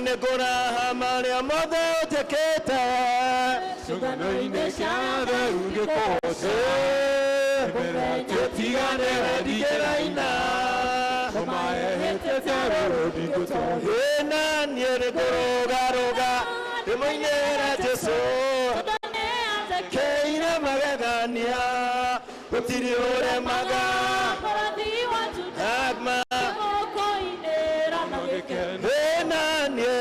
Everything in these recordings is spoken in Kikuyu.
Nĩ ngũraha marĩa mothe ũnjĩkĩte. Ciũngano-inĩ cia atheru ngĩkũgooca. Tũtigane ndingĩraina. Ũmahĩtĩte rũrũ ndingũtonya. Ĩna niĩ nĩ ngũrũgarũga ndĩmũinĩre Jesũ. Keire magegania gũtirĩ ũremaga. Agma. Ĩna niĩ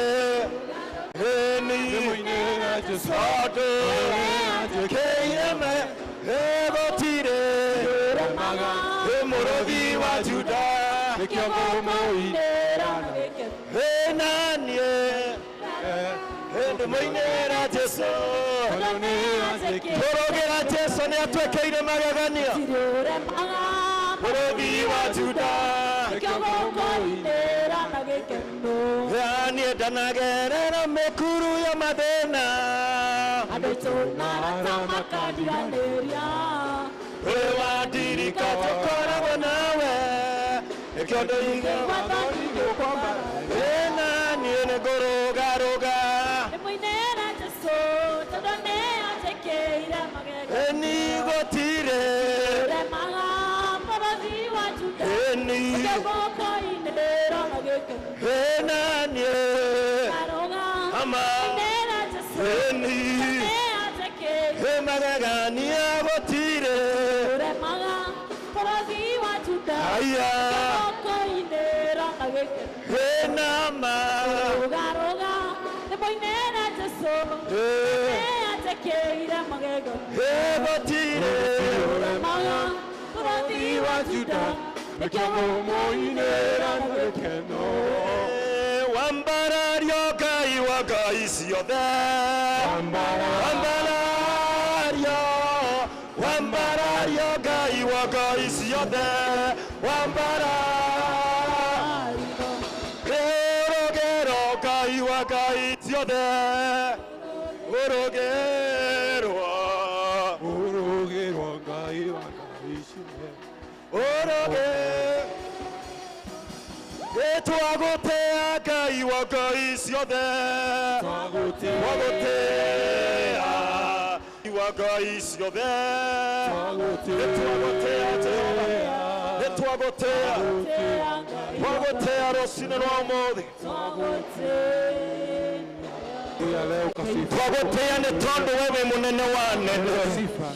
ĩni Ndĩmũinĩre Jesũ. tondũ keire gũtirĩ mũrũthi wa Juda. Nĩkĩo ngũmũinĩra. Ĩna niĩ ndĩmũinĩra Jesũ. Tondũ nĩanjĩkĩire. Tũrũgĩra Jesũ nĩ atwĩkĩire magegania. Mũrũthi wa Juda. Nĩkĩo ngũmũinĩra. Niĩ ndanagerera mĩkuru ya mathĩna. Wĩ wandirika tũkoragwo nawe. Nĩkĩo ndoiga ĩna niĩ nĩ ngũrũgarũga. Ĩni gũtirĩ. Ĩni. Ĩna niĩ. Ama. Ĩni. Ĩ magegania gũtirĩ. Aya. Ĩna ma. Ĩ gũtirĩ. Mũrũthi wa Juda. Nĩkĩo ngũmũinĩra na gĩkeno. Wambarario Ngai wa ngai ciothe. Wambarario. Wambarario Ngai wa ngai ciothe. Wambarario. Ũrũgĩro Ngai wa ngai ciothe. Ũrũgĩrwo. Ũrũgĩrwo Ngai wa ngai ciothe. Ũrũgĩ. Twagũtĩa Ngai wa ngai ciothe. Twagũtĩa. Twagũtĩa wa ngai ciothe. Twagũtĩa. Nĩtwagũtĩa Jehova. Nĩtwagũtĩa. Twagũtĩa rũcinĩ rwa ũmũthĩ. Ya leo kasifa. Twagũtĩa nĩ tondũ we wĩ mũnene wa anene. Sifa.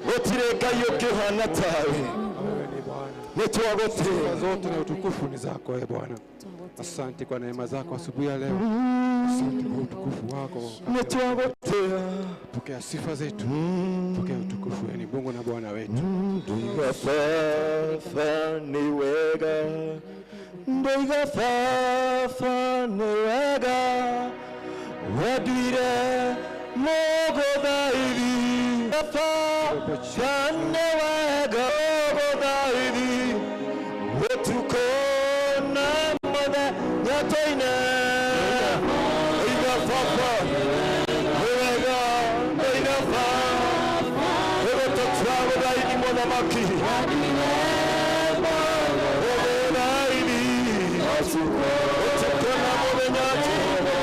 Gũtirĩ Ngai ũngĩhana tawe. Wewe ni Bwana. Nĩtwagũtĩa. Sifa zote na utukufu ni zako e Bwana. Asante kwa neema zako asubuhi ya leo. Asante kwa utukufu wako. Nĩtwagũtĩa. Pokea sifa zetu. Pokea utukufu, ni Mungu na Bwana wetu. Ndoiga baba nĩ wega. Ndoiga baba nĩ wega. Wenduire mũgũthaithi. Baba nĩ wega mũgũthaithi. Ũtukũ na mũthenya tũine. Ndoiga baba nĩ wega. Ndoiga baba Twagũthaithi mũthamaki. Mũgũthaithi. Ũtukũ na mũthenya Jehova.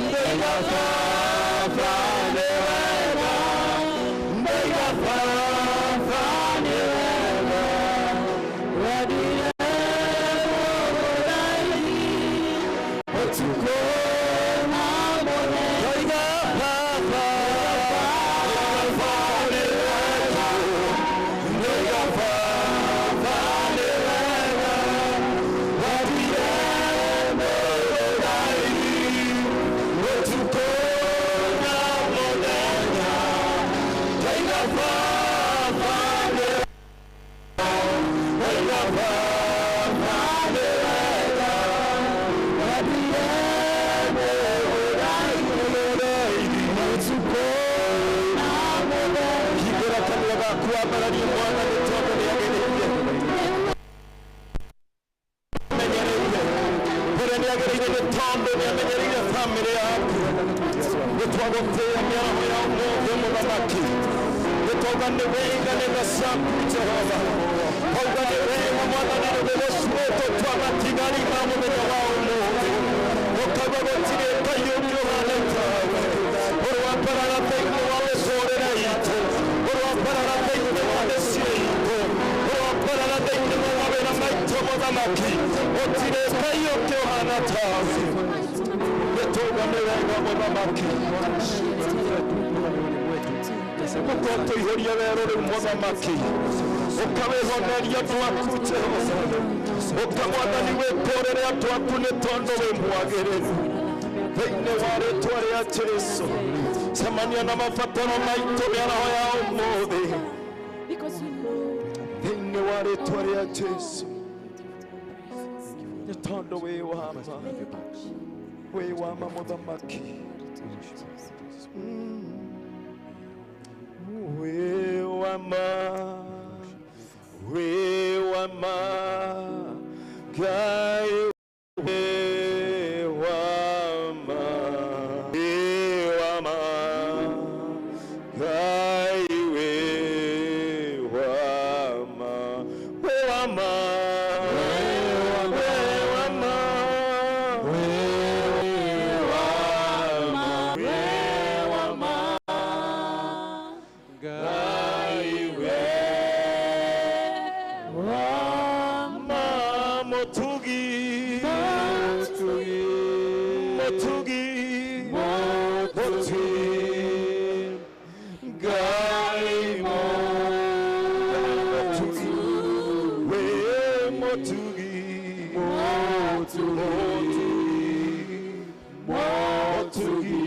Ndoiga baba nĩ wega. Ndoiga baba nĩ wega. Wendire mũgũthaithi. Ũtukũ na mũthenya. Ndoiga baba. Baba nĩ wega. Ndoiga baba nĩ wega. Wendire mũgũthaithi. Ũtukũ na mũthenya. Ndoiga baba nĩ Ndoiga baba nĩ wega. Wendire mũgũthaithi. Ũtukũ na mũthenya. Hingũra kanua gaku wambararie Mwathani tondũ nĩagĩrĩire. Amenyereire. Ũrĩa nĩagĩrĩire nĩ tondũ nĩamenyereire bamĩrĩ yaku. Nĩtwagũtĩa mĩaraho ya ũmũthĩ mũthamaki. Nĩtwauga nĩ wega nĩ tha ciaku Jehova. Twauga nĩ wega Mwathani nĩ gũgũcũĩtwo twa matigari ma mũthenya wa ũmũthĩ. Tũkauga Twauga gũtirĩ Ngai ũngĩ ũhana tawe. Ũrwambarara thĩinĩ wa mĩtũrĩre itũ, ũrwambarara thĩinĩ wa mĩciĩ itũ, ũrwambarara thĩinĩ wa mawĩra maitũ mũthamaki. Gũtirĩ Ngai ũngĩ ũhana tawe. Nĩtwauga nĩ wega mũthamaki. Ũkotũihũria werũ rĩu mũthamaki, ũkawĩhoneria andũ aku Jehova, ũkamwathani wĩkũrĩre andũ aku nĩ tondũ wĩ mwagĩrĩru. Thĩinĩ wa rĩtwa rĩa Jesu, cemania na mabataro maitũ mĩaraho ya ũmũthĩ. Thĩinĩ wa rĩtwa rĩa Jesu, nĩ tondũ wĩ wa ma, wĩ wa ma mũthamaki. Wĩ wa ma, wĩ wa ma, Ngai wĩ wa ma, wĩ wa ma, Ngai wĩ wa ma, wĩ wa ma, wĩ wa ma, wĩ wa ma, wĩ wa ma, Ngai wĩ wa ma, mũtugi, mũtugi, mũtugi, Ngai mũtugi, wĩ mũtugi, mũtugi, mũtugi,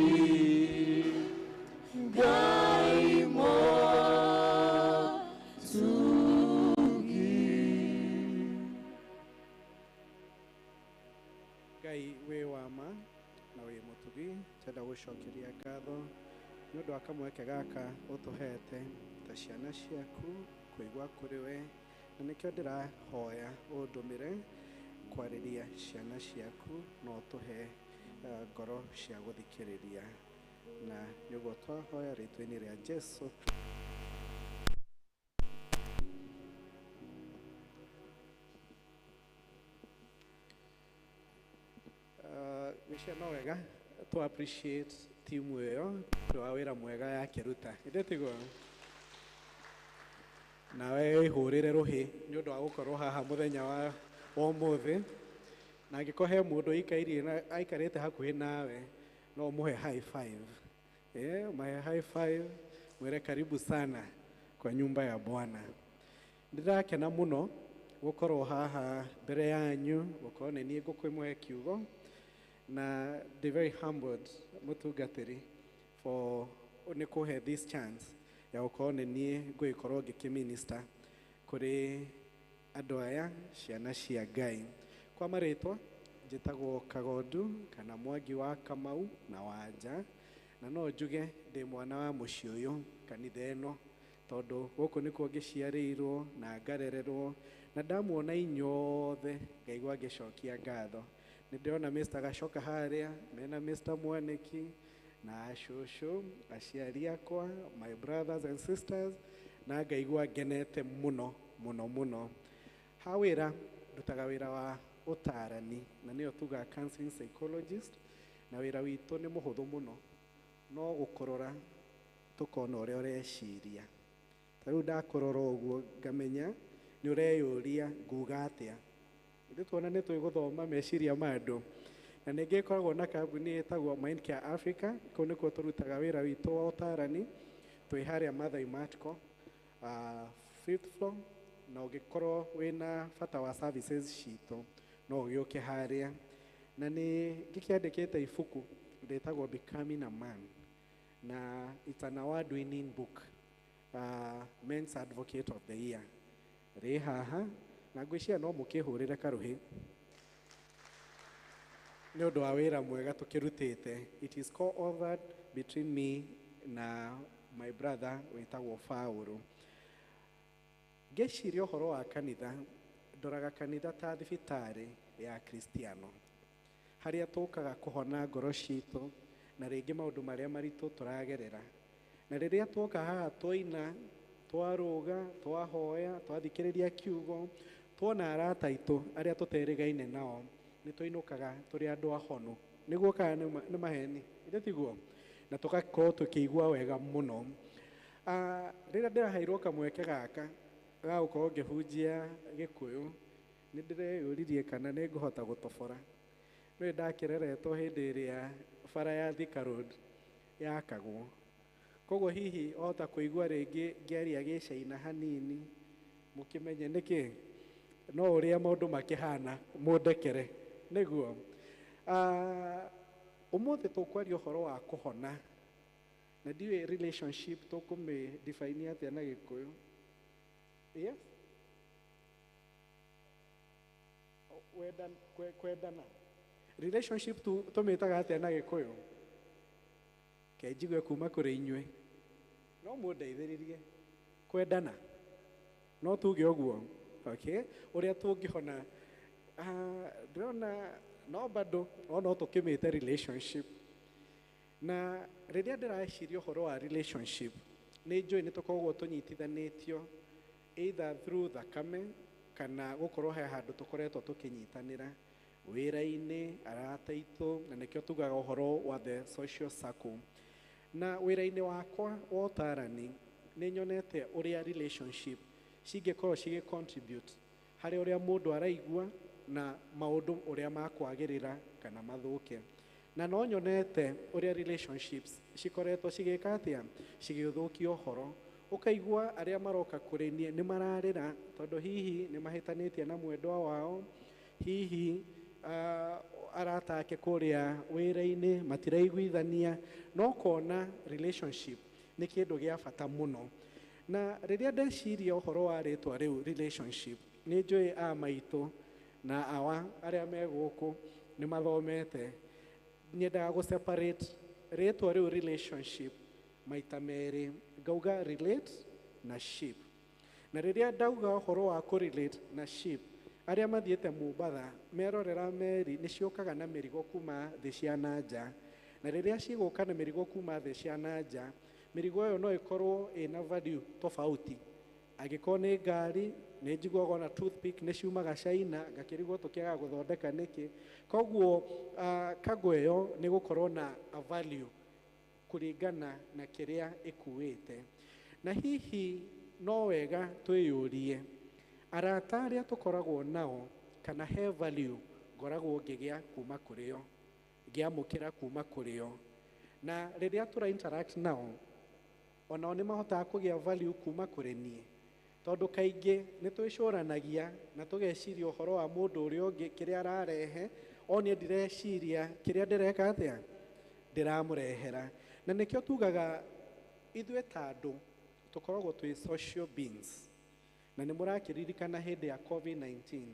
Ngai mũtugi. Ngai wĩ wa ma na wĩ mũtugi, tenda gũcokeria ngatho nĩ ũndũ wa kamweke gaka ũtũhete ta ciana ciaku kũigua kũrĩ we, na nĩkĩo ndĩrahoya ũndũmĩre kwarĩria ciana ciaku na ũtũhe ngoro cia gũthikĩrĩria, na nĩguo twahoya rĩtwa-inĩ rĩa Jesu. Ngwĩciria no wega to appreciate timu ĩyo nĩ ũndũ wa wĩra mwega yakĩruta, ĩndĩ tiguo? Nawe wĩhũrĩre rũhĩ nĩ ũndũ wa gũkorwo haha mũthenya wa ũmũthĩ, na angĩkorwo he mũndũ aikarĩte hakuhĩ nawe no ũmũhe high five. Ũmũhe high five, mwĩre karibu sana kwa nyumba ya Bwana. Ndĩrakena mũno gũkorwo haha mbere yanyu, gũkorwo nĩ niĩ ngũkĩmũhe kiugo, na ndĩ very humbled mũtungatĩri for nĩ kũhe this chance ya gũkorwo nĩ niĩ ngũgĩkorwo ngĩkĩminister kũrĩ andũ aya ciana cia Ngai. Kwa marĩtwa njĩtagwo Kagondu kana Mwangi wa Kamau na Wanja, na no njuge ndĩ mwana wa mũciĩ ũyũ kanitha ĩno, tondũ gũkũ nĩkuo ngĩciarĩirwo na ngarererwo, na ndamuona inyuothe ngaigua ngĩcokia ngatho. Nĩ ndĩrona Mr. Gacoka harĩa mena Mr. Mwaniki na cũcũ, aciari akwa, my brothers and sisters, na ngaigua ngenete mũno mũno mũno. Ha wĩra ndutaga wĩra wa ũtarani, na nĩyo tugaga counseling psychologist, na wĩra witũ nĩ mũhũthũ mũno, no gũkũrora tũkona ũrĩa ũreciria. Ta rĩu ndakũrora ũguo ngamenya nĩ ũreyũria nguga atĩa. Ithuĩ tuona nĩ twĩgũthoma meciria ma andũ. Na ningĩ ĩkoragwo na kambuni ĩtagwo Mind Care Africa, kũu nĩkuo tũrutaga wĩra witũ wa ũtarani, twĩ harĩa Mathai Matco, fifth floor, na ũngĩkorwo wĩna bata wa services citũ no ũgĩũke harĩa. Na nĩ ngĩkĩandĩkĩte ibuku rĩtagwo Becoming a Man, na it's an award winning book, Men's Advocate of the Year, rĩ haha, na ngwĩciria no mũkĩhũrĩre karũhĩ nĩ ũndũ wa wĩra mwega tũkĩrutĩte. It is co-authored between me na my brother wĩtagwo Paũlũ. Ngĩciria ũhoro wa kanitha, ndoraga kanitha ta thibitarĩ ya Kristiano, harĩa tũkaga kũhona ngoro citũ na rĩngĩ maũndũ marĩa maritũ tũragerera. Na rĩrĩa tuoka haha twaina, twarũga, twahoya, twathikĩrĩria kiugo, tuona arata aitũ arĩa tũterĩgaine nao, nĩ tũinũkaga tũrĩ andũ ahonu. Nĩguo kana nĩ maheni, ithe tiguo? Na tũgakorwo tũkĩigua wega mũno. Rĩrĩa ndĩraheirwo kamweke gaka ga gũkorwo ngĩhunjia Gĩkũyũ, nĩ ndĩreyũririe kana nĩ ngũhota gũtobora. Nĩ ndakĩreretwo hĩndĩ ĩrĩa bara ya Thika Road yakagwo. Koguo hihi ohota kũigua rĩngĩ ngĩaria Gĩcaina hanini, mũkĩmenye nĩkĩ no ũrĩa maũndũ makĩhana, mũndekere. Nĩguo. Ũmũthĩ tũkwaria ũhoro wa kũhona. Na ndiũĩ relationship tũkũmĩ define atĩa na Gĩkũyũ. Yes? Kwendana. Relationship tũmĩtaga atĩa na Gĩkũyũ? Ke njigue kuma kũrĩ inyuĩ. No mũndeithĩrĩrie. Kwendana. No tuge ũguo. Okay? Ũrĩa tũngĩhona. Ndĩrona no bado no tũkĩmĩte relationship. Na rĩrĩa ndĩreciria ũhoro wa relationship, nĩ njũĩ nĩ tũkoragwo tũnyitithanĩtio either through thakame kana gũkorwo he handũ tũkoretwo tũkĩnyitanĩra wĩra-inĩ, arata aitũ, na nĩkĩo tugaga ũhoro wa the social circle. Na wĩra-inĩ wakwa wa ũtarani nĩ nyonete ũrĩa relationship cingĩkorwo cigĩ contribute harĩ ũrĩa mũndũ araigua na maũndũ ũrĩa makwagĩrĩra kana mathũke. Na no nyonete ũrĩa relationships cikoretwo cigĩka atĩa, cigĩthũkia ũhoro. Ũkaigua arĩa maroka kũrĩ niĩ nĩ mararĩra tondũ hihi nĩ mahĩtanĩtie na mwendwa wao, hihi arata ake kũrĩa wĩra-inĩ matiraiguithania, no kona relationship nĩ kĩndũ gĩa bata mũno. Na rĩrĩa ndeciria ũhoro wa rĩtwa rĩu relationship, nĩ njũĩ a maitũ na awa arĩa me gũkũ nĩ mathomete. Nyendaga gũ separate rĩtwa rĩu relationship maita merĩ, ngauga relate na ship. Na rĩrĩa ndauga ũhoro wa kũ relate na ship, arĩa mathiĩte Mombatha merorera meri nĩ ciũkaga na mĩrigo kuma thĩ cia na nja. Na rĩrĩa cigũka na mĩrigo kuma thĩ cia na nja, mĩrigo ĩyo no ĩkorwo ĩna value tofauti. Angĩkorwo nĩ ngari, nĩ njiguaga ona toothpick nĩ ciumaga China, ngakĩrigwo tũkĩaga gũthondeka nĩkĩ. Koguo cargo ĩyo nĩ gũkorwo na a value kũringana na kĩrĩa ĩkuĩte. Na hihi no wega twĩyũrie, arata arĩa tũkoragwo nao kana he value ngoragwo ngĩgĩa kuma kũrĩ o, ngĩamũkĩra kuma kũrĩ o. Na rĩrĩa tũra interact nao, onao nĩ mahotaga kũgĩa value kuma kũrĩ niĩ. Tondũ kaingĩ nĩ twĩcũranagia na tũgeciria ũhoro wa mũndũ ũrĩa ũngĩ kĩrĩa ararehe, o niĩ ndireciria kĩrĩa ndĩreka atĩa, ndĩramũrehera. Na nĩkĩo tugaga ithuĩ ta andũ tũkoragwo twĩ social beings. Na nĩ mũrakĩririkana hĩndĩ ya COVID-19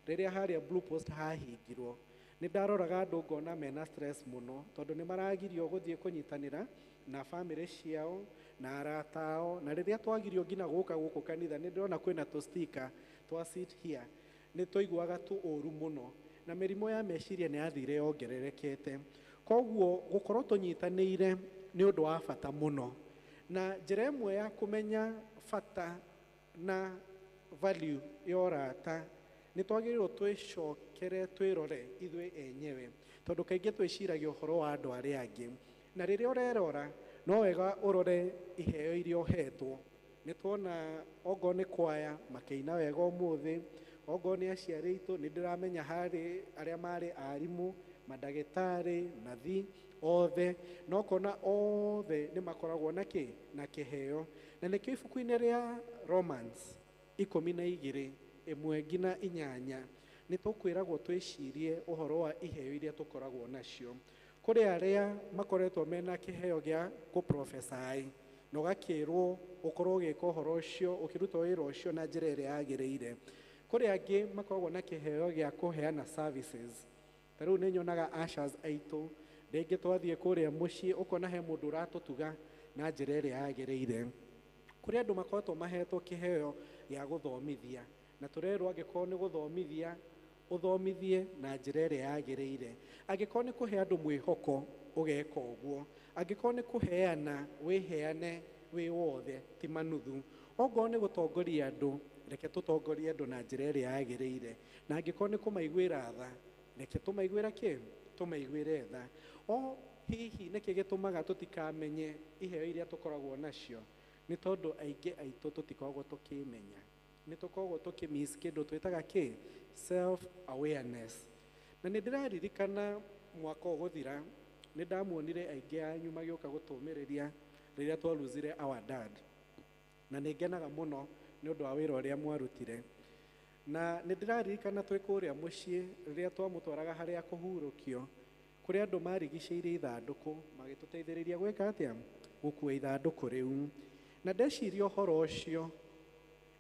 rĩrĩa harĩa Blue Post hahingirwo, nĩ ndaroraga andũ ngona mena stress mũno tondũ nĩ maragirio gũthiĩ kũnyitanĩra na famĩlĩ ciao na arata ao. Na rĩrĩa twagirio nginya gũka gũkũ kanitha, nĩ ndĩrona kwĩna tũ sticker twa sit here, nĩ twaiguaga tu ũru mũno, na mĩrimũ ya meciria nĩ yathire yongererekete. Koguo gũkorwo tũnyitanĩire nĩ ũndũ wa bata mũno. Na njĩra ĩmwe ya kũmenya bata na value ya ũrata, nĩ twagĩrĩirwo twĩcokere twĩrore ithuĩ enyewe, tondũ kaingĩ twĩciragia ũhoro wa andũ arĩa angĩ. Na rĩrĩa ũrerora, no wega ũrore iheo iria ũhetwo. Nĩ tuona ongorwo nĩ kwaya makĩina wega ũmũthĩ, ongorwo nĩ aciari aitũ, nĩ ndĩramenya harĩ arĩa marĩ arimũ, mandagĩtarĩ, nathi, othe, na ũkona othe nĩ makoragwo na kĩ? Na kĩheo. Na nĩkĩo ibuku-inĩ rĩa Romans 12 1-8 nĩ tũkwĩragwo twĩcirie ũhoro wa iheo iria tũkoragwo nacio. Kũrĩ arĩa makoretwo mena kĩheo gĩa kũprofesai, na ũgakĩrwo ũkorwo ũgĩka ũhoro ũcio, ũkĩruta wĩra ũcio na njĩra ĩrĩa yagĩrĩire. Kũrĩ angĩ makoragwo na kĩheo gĩa kũheana services. Ta rĩu nĩ nyonaga ushers aitũ, rĩngĩ twathiĩ kũrĩa mũciĩ ũkona he mũndũ ũratũtuga na njĩra ĩrĩa yagĩrĩire. Kũrĩ andũ makoretwo mahetwo kĩheo gĩa gũthomithia, na tũrerwo angĩkorwo nĩ gũthomithia, ũthomithie na njĩra ĩrĩa yagĩrĩire. Angĩkorwo nĩ kũhe andũ mwĩhoko, ũgeka ũguo. Angĩkorwo nĩ kũheana, wĩheane wĩ wothe, ti manuthu. Ongorwo nĩ gũtongoria andũ, reke tũtongorie andũ na njĩra ĩrĩa yagĩrĩire. Na angĩkorwo nĩ kũmaiguĩra tha, reke tũmaiguĩra kĩ? Tũmaiguĩre tha. O hihi nĩkĩ gĩtũmaga tũtikamenye iheo iria tũkoragwo nacio? Nĩ tondũ aingĩ aitũ tũtikoragwo tũkĩmenya. Nĩ tũkoragwo tũkĩmiss kĩndũ twĩtaga kĩ? Self awareness. Na nĩ ndĩraririkana mwaka ũgũthira nĩ ndamuonire aingĩ anyu magĩũka gũtũmĩrĩria rĩrĩa twaruzire our dad. Na nĩ ngenaga mũno nĩ ũndũ wa wĩra ũrĩa mwarutire. Na nĩ ndĩraririkana twĩ kũrĩa mũciĩ rĩrĩa twamũtwaraga harĩa kũhurũkio, kũrĩa andũ marigicĩirie ithandũkũ magĩtũteithĩrĩria gwĩka atĩa? Gũkua ithandũkũ rĩu. Na ndeciria ũhoro ũcio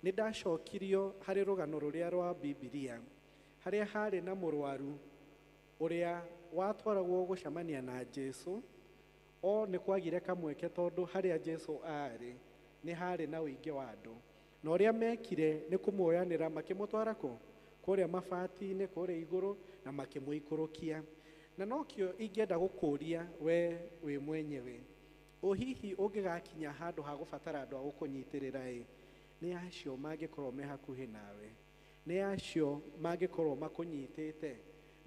nĩ ndacokirio harĩ rũgano rũrĩa rwa Bibilia harĩa harĩ na mũrwaru ũrĩa watwaragwo gũcemania na Jesu. O nĩ kwagire kamweke tondũ harĩa Jesu aarĩ nĩ harĩ na ũingĩ wa andũ. Na ũrĩa mekire nĩ kũmuoyanĩra makĩmũtwara kũ? Kũrĩa mabati-inĩ kũrĩa igũrũ na makĩmũikũrũkia. Na nokĩo ingĩenda gũkũria we wĩ mwenyewe, o hihi ũngĩgakinya handũ ha gũbatara andũ a gũkũnyitĩrĩra ĩ, nĩ acio mangĩkorwo me hakuhĩ nawe, nĩ acio mangĩkorwo makũnyitĩte,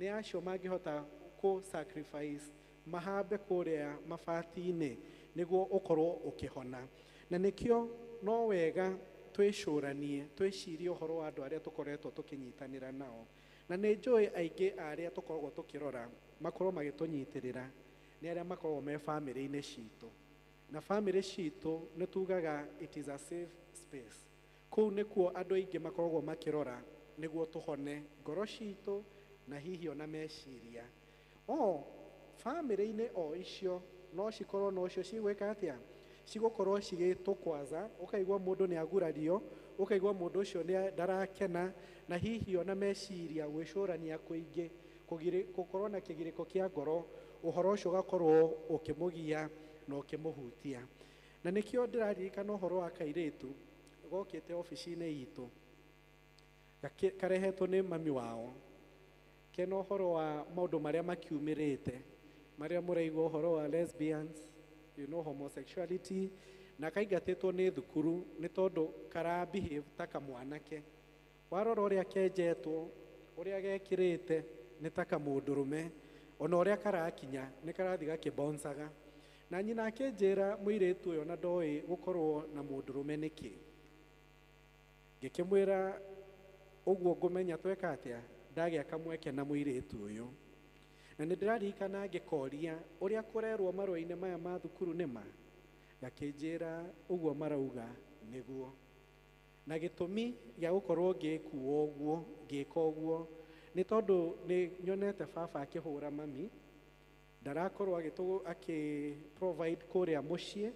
nĩ acio mangĩhota kũ sacrifice mahambe kũrĩa mabati-inĩ nĩguo ũkorwo ũkĩhona. Na nĩkĩo no wega twĩcũranie, twĩcirie ũhoro wa andũ arĩa tũkoretwo tũkĩnyitanĩra nao. Na nĩ njũĩ aingĩ a arĩa tũkoragwo tũkĩrora makorwo magĩtũnyitĩrĩra nĩ arĩa makoragwo me bamĩrĩ-inĩ citũ. Na bamĩrĩ citũ nĩ tugaga it is a safe space. Kũu nĩkuo andũ aingĩ makoragwo makĩrora nĩguo tũhone ngoro citũ na hihi ona meciria. O bamĩrĩ-inĩ o icio no cikorwo nocio cigwĩka atĩa? Cigũkorwo cigĩtũkwaza, ũkaigua mũndũ nĩ agurario, ũkaigua mũndũ ũcio nĩ ndarakena, na hihi ona meciria gwĩcũrania kũingĩ, gũkorwo na kĩgirĩko kĩa ngoro, ũhoro ũcio ũgakorwo ũkĩmũgia na ũkĩmũhutia. Na nĩkĩo ndĩraririkana ũhoro wa kairĩtu gokĩte obici-inĩ itũ, karehetwo nĩ mami wao, kena ũhoro wa maũndũ marĩa makiumĩrĩte, marĩa mũraigua ũhoro wa lesbians, you know, homosexuality, na kaingatĩtwo nĩ thukuru nĩ tondũ kara behave ta kamwanake. Warora ũrĩa kenjetwo, ũrĩa gekĩrĩte nĩ ta kamũndũrũme, ona ũrĩa karakinya nĩ karathiĩ gakĩboncaga. Na nyina akĩnjĩra mũirĩtu ũyũ ona ndoĩ gũkorwo na mũndũrũme nĩkĩ. Ngĩkĩmwĩra ũguo ngũmenya tweka atĩa ndagĩa kamweke na mũirĩtu ũyũ. Na nĩ ndĩraririkana ngĩkoria ũrĩa kũrerwo marũa-inĩ maya ma thukuru nĩ ma, gakĩnjĩra ũguo marauga nĩguo. Na gĩtũmi gĩa gũkorwo ngĩkua ũguo, ngĩka ũguo, nĩ tondũ nĩ nyonete baba akĩhũra mami, ndarakorwo akĩ provide kũrĩa mũciĩ,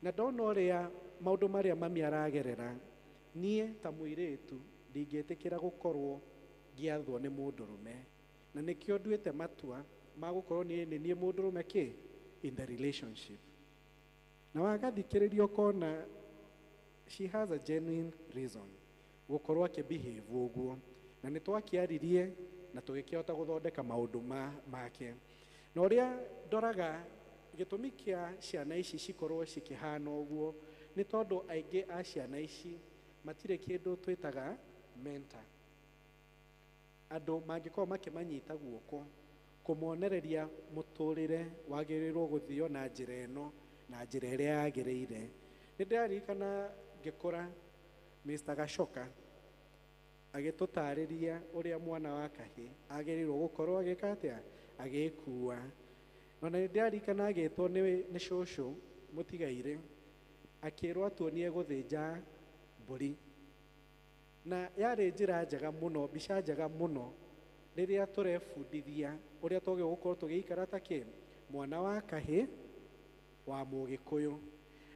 na ndona ũrĩa maũndũ marĩa mami aragerera, niĩ ta mũirĩtu ndingĩtĩkĩra gũkorwo ngĩathwo nĩ mũndũrũme. Na nĩkĩo nduĩte matua ma gũkorwo niĩ nĩ niĩ mũndũrũme kĩ in the relationship. Na wagathikĩrĩria ũkona she has a genuine reason gũkorwo akĩbehave ũguo. Na nĩ twakĩaririe na tũgĩkĩhota gũthondeka maũndũ make. Na ũrĩa ndoraga gĩtũmi kĩa ciana ici cikorwo cikĩhana ũguo nĩ tondũ aingĩ a ciana ici matirĩ kĩndũ twĩtaga mentor. Andũ mangĩkorwo makĩmanyita guoko kũmonereria mũtũrĩre wagĩrĩirwo gũthio na njĩra ĩno na njĩra ĩrĩa yagĩrĩire. Nĩ ndĩraririkana ngĩkũra Mr. Gachoka agĩtũtarĩria ũrĩa mwana wa kahĩĩ agĩrĩirwo gũkorwo agĩka atĩa, agĩkua. Na nĩ ndĩraririkana agĩtwo nĩ cũcũ mũtigairĩ akĩrwo atuonie gũthĩnja mbũri. Na yarĩ njĩra njega mũno, mbica njega mũno rĩrĩa tũrebundithia ũrĩa twagĩrĩirwo gũkorwo tũgĩikara ta kĩ mwana wa kahĩĩ wa mũgĩkũyũ.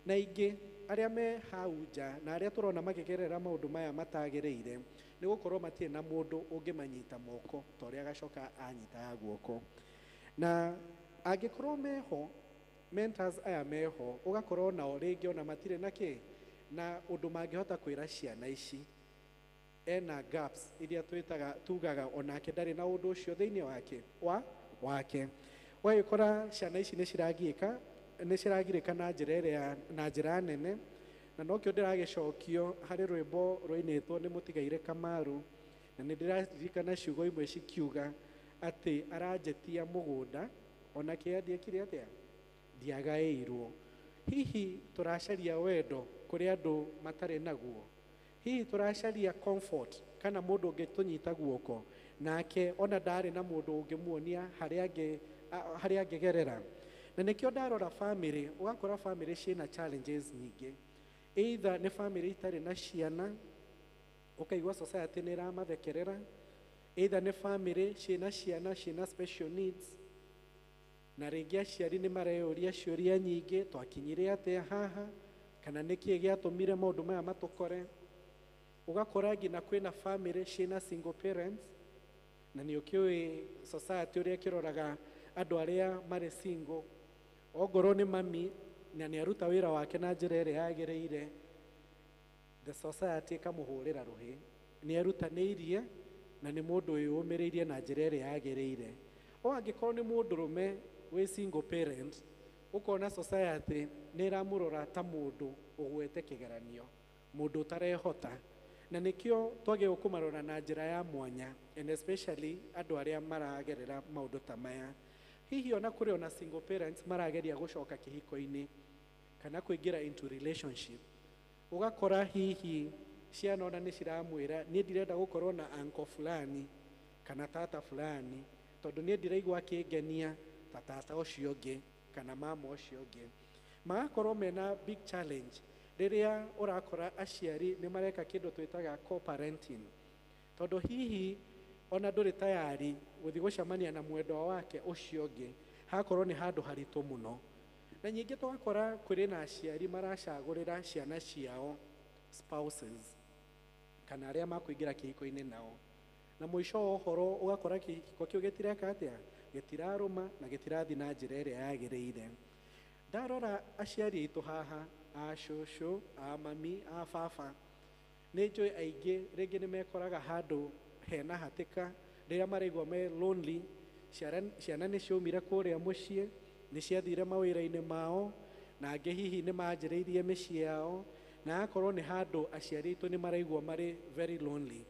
Na ingĩ arĩa me hau nja na arĩa tũrona makĩgerera maũndũ maya matagĩrĩire nĩ gũkorwo matirĩ na mũndũ ũngĩmanyita moko ta ũrĩa Gachoka anyitaga guoko. Na angĩkorwo meho mentors aya meho, ũgakorwo nao rĩngĩ ona matirĩ na kĩ na ũndũ mangĩhota kwĩra ciana ici. Ena gaps iria twĩtaga tugaga onake ndarĩ na ũndũ ũcio thĩinĩ wake wa wake. Ũgagĩkora ciana ici nĩ ciragiĩka, nĩ ciragirĩka na njĩra ĩrĩa na njĩra nene. Na nokĩo ndĩragĩcokio harĩ rwĩmbo rwainĩtwo nĩ mũtigairĩ Kamaru, na nĩ ndĩraririkana ciugo imwe cikiuga atĩ aranjĩtia mũgũnda ona kĩrĩa ndiekire atĩa ndiagaĩirwo. Hihi tũracaria wendo kũrĩ andũ matarĩ naguo? Hihi tũracaria comfort kana mũndũ ũngĩtũnyita guoko nake ona ndarĩ na mũndũ ũngĩmuonia harĩa angĩgerera? Na nĩkĩo ndarora family, ũgakora family ciĩna challenges nyingĩ. Either nĩ family itarĩ na ciana, ũkaigua society nĩ ĩramathekerera. Either nĩ family ciĩna ciana ciĩna special needs, na rĩngĩ aciari nĩ mareyũria ciũria nyingĩ, twakinyire atĩa haha, kana nĩkĩĩ gĩatũmire maũndũ maya matũkore. Ũgakora nginya kwĩna family ciĩna single parents, na nĩ ũkĩũĩ society ũrĩa ĩkĩroraga andũ arĩa marĩ single. Ongorwo nĩ mami na nĩ aruta wĩra wake na njĩra ĩrĩa yagĩrĩire, the society ĩkamũhũrĩra rũhĩ, nĩ erutanĩirie na nĩ mũndũ wĩyũmĩrĩirie na njĩra ĩrĩa yagĩrĩire. O angĩkorwo nĩ mũndũrũme wĩ single parent, ũkona society nĩ ĩramũrora ta mũndũ ũgwete kĩgeranio, mũndũ ũtarehota. Na nĩkĩo twagĩrĩirwo kũmarora na njĩra ya mwanya, and especially andũ arĩa maragerera maũndũ ta maya. Hihi ona kũrĩ ona single parents marageria gũcoka kĩhiko-inĩ kana kũingĩra into relationship, ũgakora hihi ciana ona nĩ ciramwĩra niĩ ndirenda gũkorwo na uncle fulani kana tata fulani, tondũ niĩ ndiraigua akĩngenia ta tata ũcio ũngĩ kana mama ũcio ũngĩ. Magakorwo mena big challenge rĩrĩa ũrakora aciari nĩ mareka kĩndũ twĩtaga co-parenting, tondũ hihi ona ndũrĩ tayari gũthiĩ gũcemania na mwendwa wake ũcio ũngĩ, hakorwo nĩ handũ haritũ mũno. Na nyingĩ tũgakora kũrĩ na aciari maracagũrĩra ciana ciao spouses kana arĩa makũingĩra kĩhiko-inĩ nao, na mũico wa ũhoro ũgakora kĩhiko kĩu gĩtireka atĩa, gĩtirarũma na gĩtirathiĩ na njĩra ĩrĩa yagĩrĩire. Ndarora aciari aitũ haha, a cũcũ, a mami, a baba, nĩ njũĩ aingĩ rĩngĩ nĩ mekoraga handũ hena hatĩka rĩrĩa maraigua me lonely. Ciana nĩ ciaumire kũrĩa mũciĩ, nĩ ciathire mawĩra-inĩ mao, na angĩ hihi nĩ manjĩrĩirie mĩciĩ yao, na akorwo nĩ handũ aciari aitũ nĩ maraigua marĩ very lonely.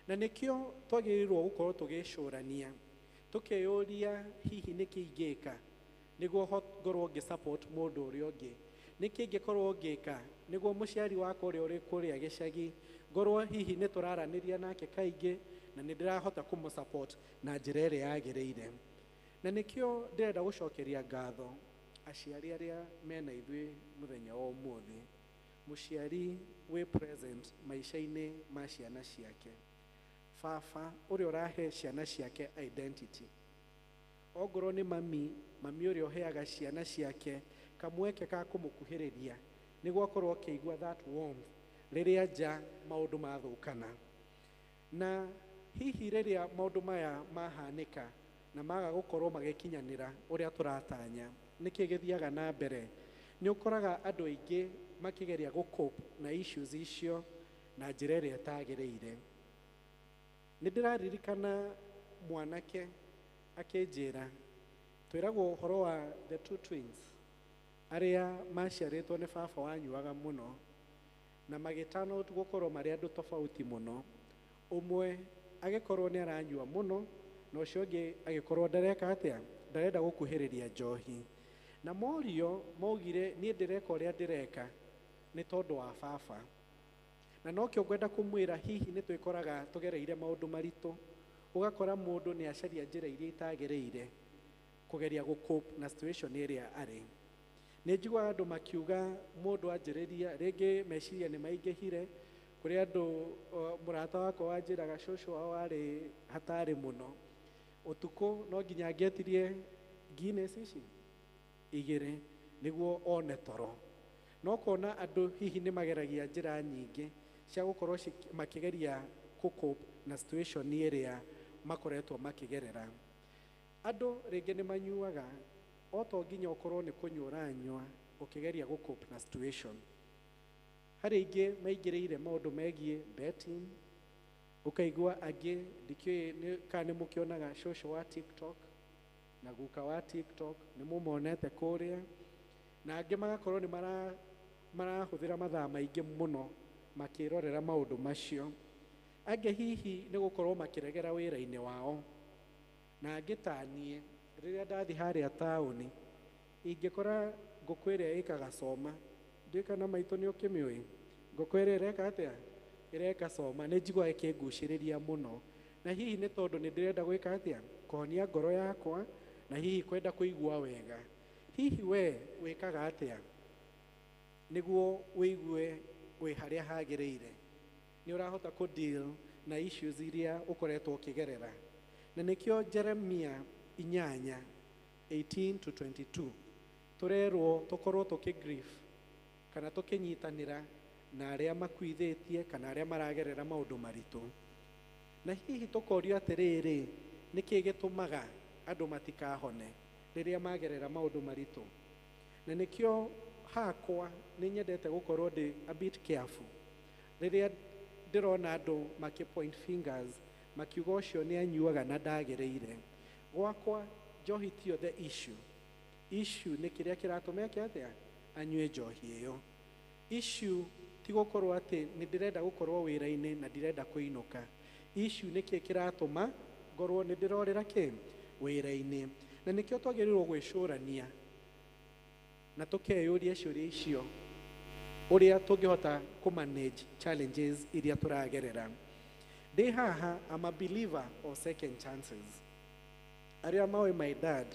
Na nĩkĩo twagĩrĩirwo gũkorwo tũgĩcũrania, tũkeyũria hihi nĩkĩ ingĩka nĩguo ngorwo ngĩ support mũndũ ũrĩa ũngĩ, nĩkĩ ingĩkorwo ngĩka nĩguo mũciari wakwa ũrĩa ũrĩ kũrĩa gĩcagi ngorwo hihi nĩ tũraranĩria nake kaingĩ na nĩ ndĩrahota kũmũ support na njĩra ĩrĩa yagĩrĩire. Na nĩkĩo ndĩrenda gũcokeria ngatho aciari arĩa mena ithuĩ mũthenya wa ũmũthĩ. Mũciari wĩ present maica-inĩ ma ciana ciake, baba ũrĩa ũrahe ciana ciake identity, ongorwo nĩ mami, mami ũrĩa ũheaga ciana ciake kamweke ka kũmũkuhĩrĩria nĩguo akorwo akĩigua that warmth rĩrĩa nja maũndũ mathũkana. Na hihi rĩrĩa maũndũ maya mahanĩka na maga gũkorwo magĩkinyanĩra ũrĩa tũratanya, nĩkĩ gĩthiaga na mbere? Nĩ ũkoraga andũ aingĩ makĩgeria gũ cope na issues icio na njĩra ĩrĩa ĩtagĩrĩire. Nĩ ndĩraririkana mwanake akĩnjĩra, twĩragwo ũhoro wa the two twins arĩa maciarĩtwo nĩ baba wanyuaga mũno na magĩtana gũkorwo marĩ andũ tofauti mũno. Ũmwe agĩkorwo nĩ aranyua mũno na ũcio ũngĩ agĩkorwo ndareka atĩa, ndarenda gũkuhĩrĩria njohi. Na morio maugire niĩ ndĩreka ũrĩa ndĩreka nĩ tondũ wa baba. Na nokĩo ngwenda kũmwĩra hihi nĩ twĩkoraga tũgereire maũndũ maritũ, ũgakora mũndũ nĩ acaria njĩra iria itagĩrĩire kũgeria gũ cope na situation ĩrĩa arĩ. Nĩ njiguaga andũ makiuga mũndũ anjĩrĩria rĩngĩ meciria nĩ maingĩhire. Kũrĩ andũ, mũrata wakwa wanjĩraga cũcũ wao arĩ hatarĩ mũno, ũtukũ no nginya angĩetirie Guinness ici igĩrĩ nĩguo one toro. No kona andũ hihi nĩ mageragia njĩra nyingĩ cia gũkorwo makĩgeria gũ cope na situation ĩrĩa makoretwo makĩgerera. Andũ rĩngĩ nĩ manyuaga, o to nginya ũkorwo nĩ kũnyua ũranyua ũkĩgeria gũ cope na situation. Harĩ aingĩ maingĩrĩire maũndũ megiĩ betting, ũkaigua angĩ ndikĩũĩ kana nĩ mũkĩonaga cũcũ wa TikTok na guka wa TikTok, nĩ mũmonete kũrĩa, na angĩ magakorwo nĩ marahũthĩra mathaa maingĩ mũno makĩrorera maũndũ macio. Angĩ hihi nĩ gũkorwo makĩregera wĩra-inĩ wao, Na angĩ ta niĩ rĩrĩa ndathiĩ harĩa taũni ingĩkora ngũkũ ĩrĩa ĩkaga coma, ndiũĩ kana maitũ nĩ ũkĩmĩũĩ, ngũkũ ĩrĩa ĩreka atĩa? Ĩreka coma, nĩ njiguaga ĩkĩngucĩrĩria mũno. Na hihi nĩ tondũ nĩ ndĩrenda gwĩka atĩa? Kũhonia ngoro yakwa na hihi kwenda kũigua wega. Hihi we wĩkaga atĩa nĩguo wĩigue wĩ harĩa hagĩrĩire? Nĩ ũrahota kũ deal na issues iria ũkoretwo ũkĩgerera? Na nĩkĩo Jeremia 8:18 to 22 tũrerwo tũkorwo tũkĩ grief kana tũkĩnyitanĩra na arĩa makuithĩtie kana arĩa maragerera maũndũ maritũ. Na hihi tũkorio atĩrĩrĩ, nĩkĩ gĩtũmaga andũ matikahone rĩrĩa magerera maũndũ maritũ? Na nĩkĩo hakwa nĩ nyendete gũkorwo ndĩ a bit careful rĩrĩa ndĩrona andũ makĩ point fingers makiuga ũcio nĩ anyuaga na ndagĩrĩire. Gwakwa njohi tiyo the issue. Issue nĩ kĩrĩa kĩratũma eke atĩa? Anyue njohi ĩyo. Issue ti gũkorwo atĩ nĩ ndĩrenda gũkorwo wĩra-inĩ na ndirenda kũinũka. Issue nĩ kĩĩ kĩratũma ngorwo nĩ ndĩrorĩra kĩ? Wĩra-inĩ. Na nĩkĩo twagĩrĩirwo gwĩcũrania na tũkeyũria ciũria icio ũrĩa tũngĩhota kũ manage challenges iria tũragerera. Ndĩ haha, I'm a believer of second chances. Arĩa maũĩ my dad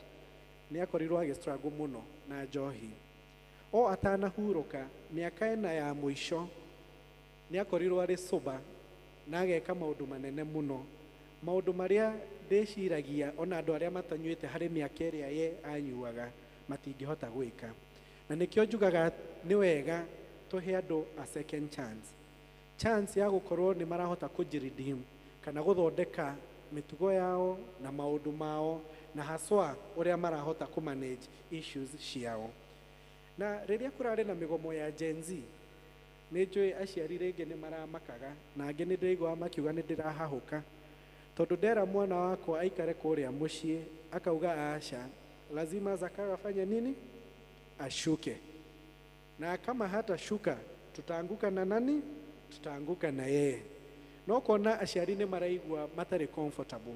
nĩ akorirwo agĩ struggle mũno na njohi. O atanahurũka mĩaka ĩna ya mũico nĩ akorirwo arĩ sober na ageka maũndũ manene mũno, maũndũ marĩa ndĩciragia ona andũ arĩa matanyuĩte harĩ mĩaka ĩrĩa ye anyuaga matingĩhota gwĩka. Na nĩkĩo njugaga nĩ wega tũhe andũ a second chance, chance ya gũkorwo nĩ marahota kũji-redeem kana gũthondeka mĩtugo yao na maũndũ mao, na haswa ũrĩa marahota kũ manage issues ciao. Na rĩrĩa kũrarĩ na mĩgomo ya Gen Z, nĩ njũĩ aciari rĩngĩ nĩ maramakaga, na angĩ nĩ ndĩraiguaga makiuga nĩ ndĩrahahũka, tondũ ndera mwana wakwa aikare kũrĩa mũciĩ akauga aca, lazima Zakayo afanye nini? Ashuke. Na kama hatashuka tutaanguka na nani? Tutaanguka na yeye. No kona aciari nĩ maraigua matarĩ comfortable.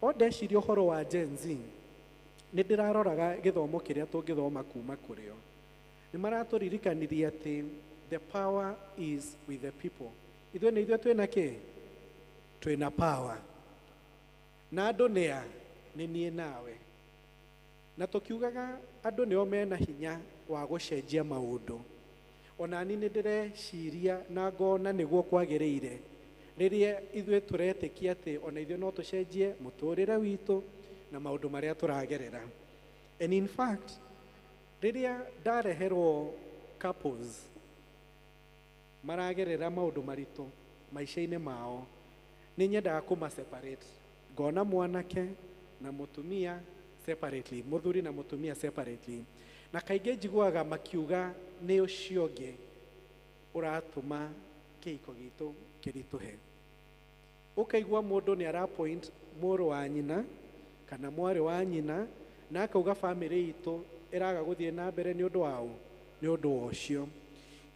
O ndeciria ũhoro wa Gen Z, nĩ ndĩraroraga gĩthomo kĩrĩa tũngĩthoma kuma kũrĩ o. Nĩ maratũririkanirie atĩ the power is with the people. Ithuĩ nĩ ithuĩ twĩna kĩ? Twĩna power. Na andũ nĩ a? Nĩ niĩ nawe. Na tũkiugaga andũ nĩo mena hinya wa gũcenjia maũndũ. Ona niĩ nĩ ndĩreciria na ngona nĩguo kwagĩrĩire rĩrĩa ithuĩ tũretĩkia atĩ ona ithuĩ no tũcenjie mũtũrĩre witũ na maũndũ marĩa tũragerera. And in fact, rĩrĩa ndareherwo couples maragerera maũndũ maritũ maica-inĩ mao, nĩ nyendaga kũma separate. Ngona mwanake na mũtumia separately, mũthuri na mũtumia separately. Na kaingĩ njiguaga makiuga nĩ ũcio ũngĩ ũratũma kĩhiko gitũ kĩritũhe. Ũkaigua mũndũ nĩ ara point mũrũ wa nyina kana mwarĩ wa nyina na akauga bamĩrĩ itũ ĩraga gũthiĩ na mbere nĩ ũndũ wa ũ? Nĩ ũndũ wa ũcio.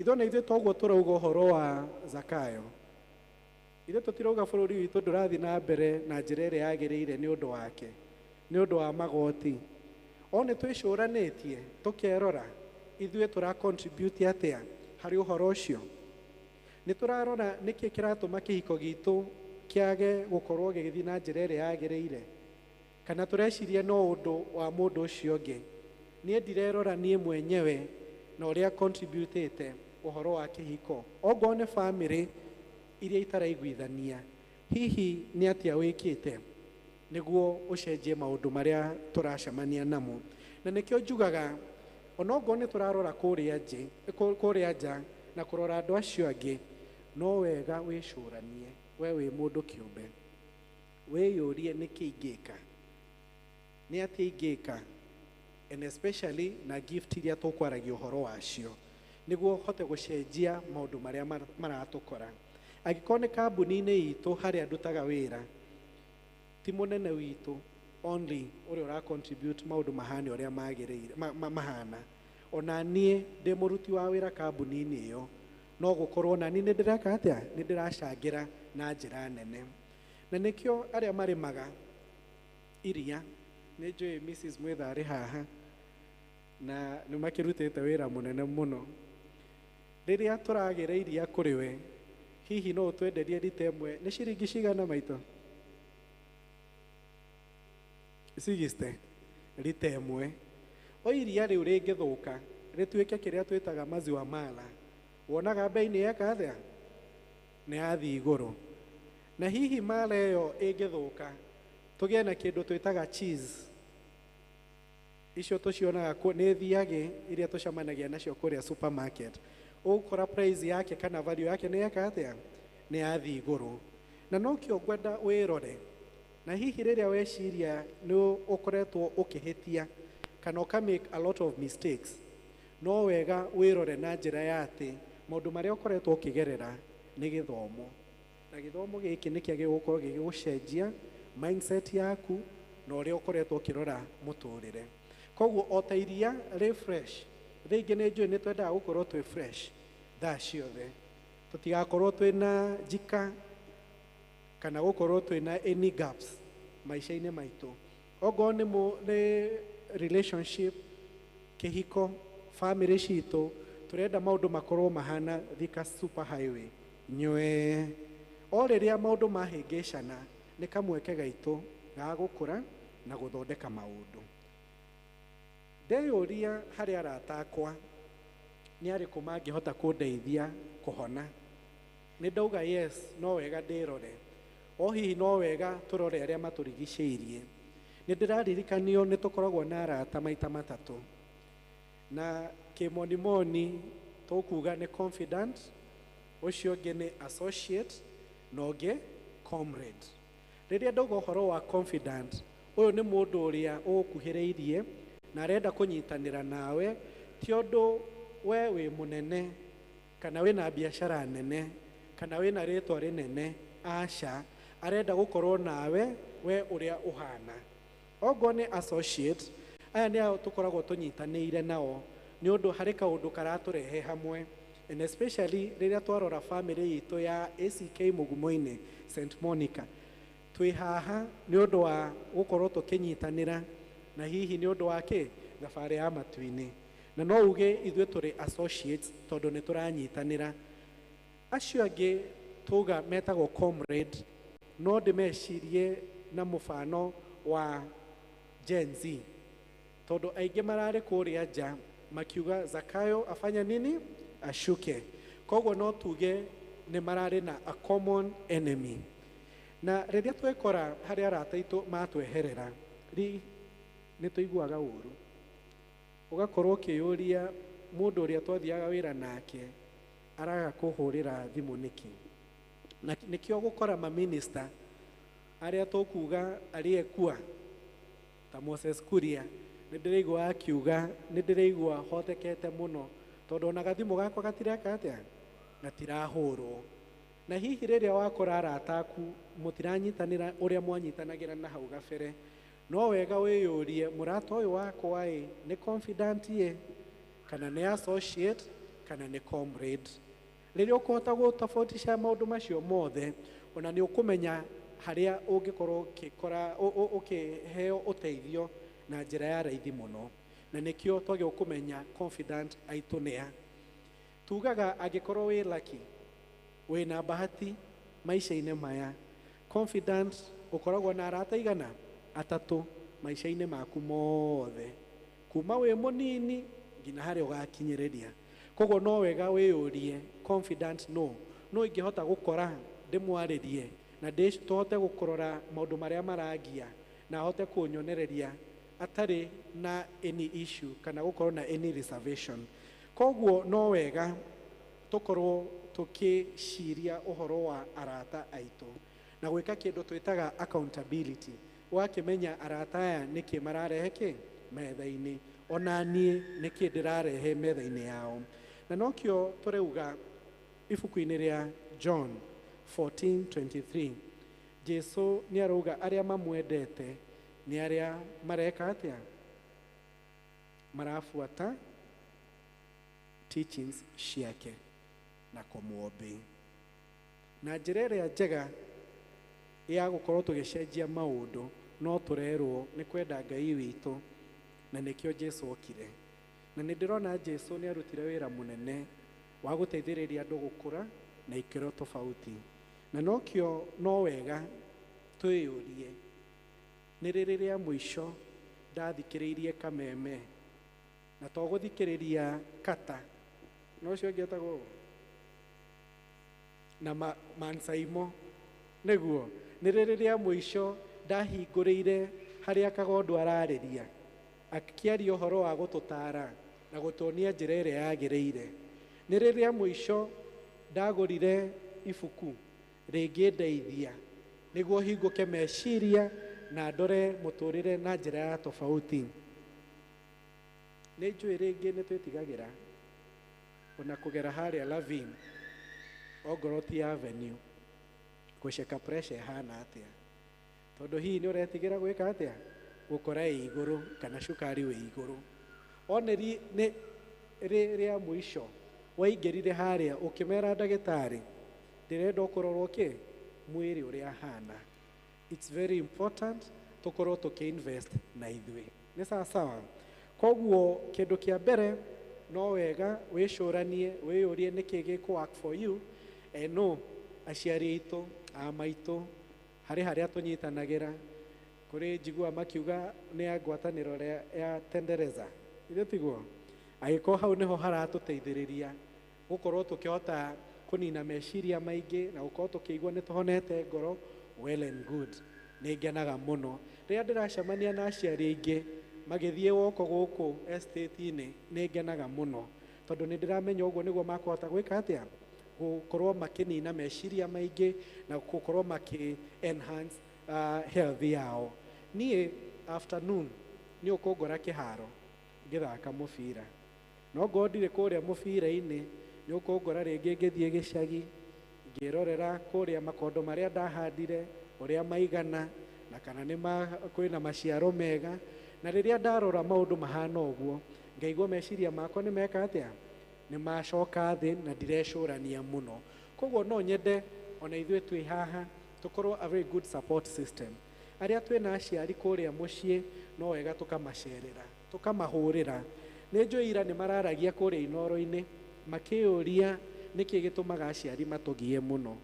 Ithuĩ na ithuĩ toguo tũrauga ũhoro wa Zakayo. Ithuĩ tũtirauga bũrũri witũ ndũrathiĩ na mbere na njĩra ĩrĩa yagĩrĩire nĩ ũndũ wake, nĩ ũndũ wa magoti. O nĩ twĩcũranĩtie tũkerora ithuĩ tũra contribute atĩa harĩ ũhoro ũcio. Nĩ tũrarora nĩkĩ kĩratũma kĩhiko gitũ kĩage gũkorwo gĩgĩthiĩ na njĩra ĩrĩa yagĩrĩire, kana tũreciria no ũndũ wa mũndũ ũcio ũngĩ. Niĩ ndirerora niĩ mwenyewe na ũrĩa contributĩte ũhoro wa kĩhiko. Ongorwo nĩ bamĩrĩ iria itaraiguithania, hihi nĩ atĩa wĩkĩte nĩguo ũcenjie maũndũ marĩa tũracemania namo? Na nĩkĩo njugaga onokorwo nĩ tũrarora kũrĩa nja na kũrora andũ acio angĩ, no wega wĩcũranie we wĩ mũndũ kĩũmbe, wĩyũrie nĩkĩ ingĩka, nĩ atĩa ingĩka, and especially na gift iria tũkwaragia ũhoro wacio, nĩguo hote gũcenjia maũndũ marĩa maratũkora. Angĩkorwo nĩ kambuni-inĩ itũ harĩa ndutaga wĩra, ti mũnene witũ only ũrĩa ũra contribute maũndũ mahane ũrĩa magĩrĩire, mahana. Ona niĩ ndĩ mũruti wa wĩra kambuni-inĩ ĩyo, no gũkorwo na niĩ nĩ ndĩreka atĩa? Nĩ ndĩracangĩra na njĩra nene. Na nĩkĩo arĩa marĩmaga Iria nĩ njũĩ Mrs. Mwitha arĩ haha na nĩ makĩrutĩte wĩra mũnene mũno. Rĩrĩa tũragĩra iria kũrĩ we, hihi no ũtwenderie rita ĩmwe nĩ ciringi cigana maitũ? 60 rita ĩmwe. O iria rĩu rĩngĩthũka rĩtuĩke kĩrĩa twĩtaga maziwa mala, wonaga bei nĩ yeka atĩa? Nĩ yathiĩ igũrũ. Na hihi mala ĩyo ĩngĩthũka tũgĩe na kĩndũ twĩtaga cheese, icio tũcionaga nĩ thiagĩ iria tũcemanagia nacio kũrĩa supermarket, ũgũkora price yake kana value yake nĩ yeka atĩa? Nĩ yathiĩ igũrũ. Na nokĩo ngwenda wĩrore, na hihi rĩrĩa weciria nĩ ũkoretwo ũkĩhĩtia kana ũka make a lot of mistakes, no wega wĩrore na njĩra ya atĩ maũndũ marĩa ũkoretwo ũkĩgerera nĩ gĩthomo, na gĩthomo gĩkĩ nĩkĩo gĩgũkorwo gĩgĩgũcenjia mindset yaku na ũrĩa ũkoretwo ũkĩrora mũtũrĩre. Koguo o ta iria rĩ fresh, rĩngĩ nĩ njũĩ nĩ twendaga gũkorwo twĩ fresh thaa ciothe, tũtigakorwo twĩna njika kana gũkorwo twĩna any gaps maica-inĩ maitũ. Okorwo nĩ relationship, kĩhiko, family citũ, tũrenda maũndũ makorwo mahana Thika super highway nywe. O rĩrĩa maũndũ mahĩngĩcana nĩ kamweke gaitũ ga gũkũra na gũthondeka maũndũ. Ndeyũria harĩ arata akwa nĩ arĩkũ mangĩhota kũndeithia kũhona. Nĩ ndauga yes, no wega ndĩrore, o hihi no wega tũrore arĩa matũrigicĩirie. Nĩ ndĩraririkanio nĩ tũkoragwo na arata maita matatũ, na kĩmonimoni tũkuga nĩ confidant, ũcio ũngĩ nĩ associate, na ũngĩ comrade. Rĩrĩa ndauga ũhoro wa confidant, ũyũ nĩ mũndũ ũrĩa ũgũkuhĩrĩirie na arenda kũnyitanĩra nawe, ti ũndũ we wĩ mũnene kana wĩna biacara nene kana wĩna rĩtwa rĩnene, aca, arenda gũkorwo nawe we ũrĩa ũhana. Okorwo nĩ associate, aya nĩ ao tũkoragwo tũnyitanĩire nao nĩ ũndũ harĩ kaũndũ karatũrehe hamwe, and especially rĩrĩa twarora family itũ ya ACK Mũgumo-inĩ St Monica, twĩ haha nĩ ũndũ wa gũkorwo tũkĩnyitanĩra na hihi nĩ ũndũ wa kĩ thabarĩ ya matu-inĩ, na no uge ithuĩ tũrĩ associates tondũ nĩ tũranyitanĩra. Acio angĩ tuga metagwo comrade, no ndĩmecirie na mũbano wa Gen Z, tondũ aingĩ mararĩ kũrĩa nja makiuga Zakayo afanya nini ashuke. Koguo no tuge nĩ mararĩ na a common enemy. Na rĩrĩa twekora harĩ arata aitũ matweherera, nĩ tũiguaga ũru, ũgakorwo ũkĩyũria mũndũ ũrĩa twathiaga wĩra nake araga kũhũrĩra thimũ nĩkĩ. Na nĩkĩo gũkora maminista arĩa tũkuga aliyekuwa ta Moses Kuria, nĩ ndĩraigua akiuga nĩ ndĩraigua hotekete mũno tondũ ona gathimũ gakwa gatireka atĩa, gatirahũrwo. Na hihi rĩrĩa wakora arata aku mũtiranyitanĩra ũrĩa mwanyitanagĩra na hau gabere, no wega wĩyũrie mũrata ũyũ wakwa ĩ nĩ confidant ĩ kana nĩ associate kana nĩ comrade. Rĩrĩa ũkũhota gũtofautisha maũndũ macio mothe, ona nĩ ũkũmenya harĩa ũngĩkorwo ũgĩkora ũkĩheo ũteithio na njĩra ya raithi mũno. Na nĩkĩo twagĩrĩirwo kũmenya confidant aitũ nĩa. Tugaga angĩkorwo wĩ lucky, wĩna bahati maica-inĩ maya, confidant ũkoragwo na arata igana? Atatũ maica-inĩ maku mothe, kuma wĩ mũnini nginya harĩa ũgakinyĩrĩria. Koguo no wega wĩyũrie confidant no no ingĩhota gũkora ndĩmwarĩrie na tũhote gũkũrora maũndũ marĩa marangia na ahote kũnyonereria atarĩ na any issue kana gũkorwo na any reservation. Koguo no wega tũkorwo tũkĩciria ũhoro wa arata aitũ na gwĩka kĩndũ twĩtaga accountability. Wakĩmenya arata aya nĩkĩ mararehe kĩ metha-inĩ, ona niĩ nĩkĩ ndĩrarehe metha-inĩ yao. Na nokĩo tũrauga ibuku-inĩ rĩa John 14:23, Jesu nĩ arauga arĩa mamwendete nĩ arĩa mareka atĩa? Marabuata teachings ciake na kũmwobey. Na njĩra ĩrĩa njega ya gũkorwo tũgĩcenjia maũndũ No tũrerwo nĩ kwenda Ngai witũ na nĩkĩo Jesu okire. Na nĩ ndĩrona Jesu nĩ arutire wĩra mũnene wa gũteithĩrĩria andũ gũkũra na ikĩro tofauti. Na nokĩo no wega twĩyũrie nĩ rĩ rĩrĩa mũico ndathikĩrĩirie kameme na to gũthikĩrĩria kata no ũcio ũngĩ etagwo na mansaimo nĩguo nĩ rĩ rĩrĩa mũico ndahingũrĩire harĩa Kagondu ararĩria akĩaria ũhoro wa gũtũtara na gũtuonia njĩra ĩrĩa yagĩrĩire. Nĩ rĩrĩa mũico ndagũrire ibuku rĩngĩndeithia nĩguo hingũke meciria na ndore mũtũrĩre na njĩra ya tofauti. Nĩ njũĩ rĩngĩ nĩ twĩtigagĩra ona kũgera harĩa Lavin ongorwo ti avenue gũceka pressure ĩhana atĩa, tondũ hihi nĩ ũretigĩra gwĩka atĩa gũkora ĩ igũrũ kana cukari wĩ igũrũ. One nĩ rĩrĩa mũico waingĩrire harĩa ũkĩmera ndagĩtarĩ ndĩrenda ũkũrorwo kĩ mwĩrĩ ũrĩa hana. It's very important tũkorwo tũkĩ-invest na ithuĩ. Nĩ sawa sawa. Koguo kĩndũ kĩa mbere no wega wĩcũranie wĩyũrie nĩkĩ gĩkũ work for you. No aciari aitũ a maitũ harĩ harĩa tũnyitanagĩra kũrĩ njigua makiuga nĩ ya ngwatanĩro ya Tendereza ithe tiguo angĩkorwo hau nĩho haratũteithĩrĩria gũkorwo tũkĩhota kũnina meciria maingĩ na gũkorwo tũkĩigua nĩ tũhonete ngoro, well and good. Nĩ ngenaga mũno rĩrĩa ndĩracemania na aciari aingĩ magĩthiĩ woko gũkũ estate-inĩ, nĩ ngenaga mũno tondũ nĩ ndĩramenya ũguo nĩguo makũhota gwĩka atĩa gũkorwo makĩnina meciria maingĩ na gũkorwo makĩ enhance health yao. Niĩ afternoon nĩ ũkũngora kĩharo ngĩthaka mũbira, no ngorwo ndirĩ kũrĩa mũbira-inĩ nĩ ũkũngora rĩngĩ ngĩthiĩ gĩcagi ngĩrorera kũrĩa makondo marĩa ndahandire ũrĩa maigana na kana nĩ kwĩna maciaro mega. Na rĩrĩa ndarora maũndũ mahana ũguo ngaigua meciria makwa nĩ meka atĩa nĩ macoka thĩ na ndirecũrania mũno. Koguo no nyende ona ithuĩ twĩ haha tũkorwo a very good support system. Arĩa twĩna aciari kũrĩa mũciĩ no wega tũkamacerera tũkamahũrĩra. Nĩ njũĩ ira nĩ mararagia kũrĩa Inooro-inĩ makĩũria nĩkĩ gĩtũmaga aciari matũgie mũno,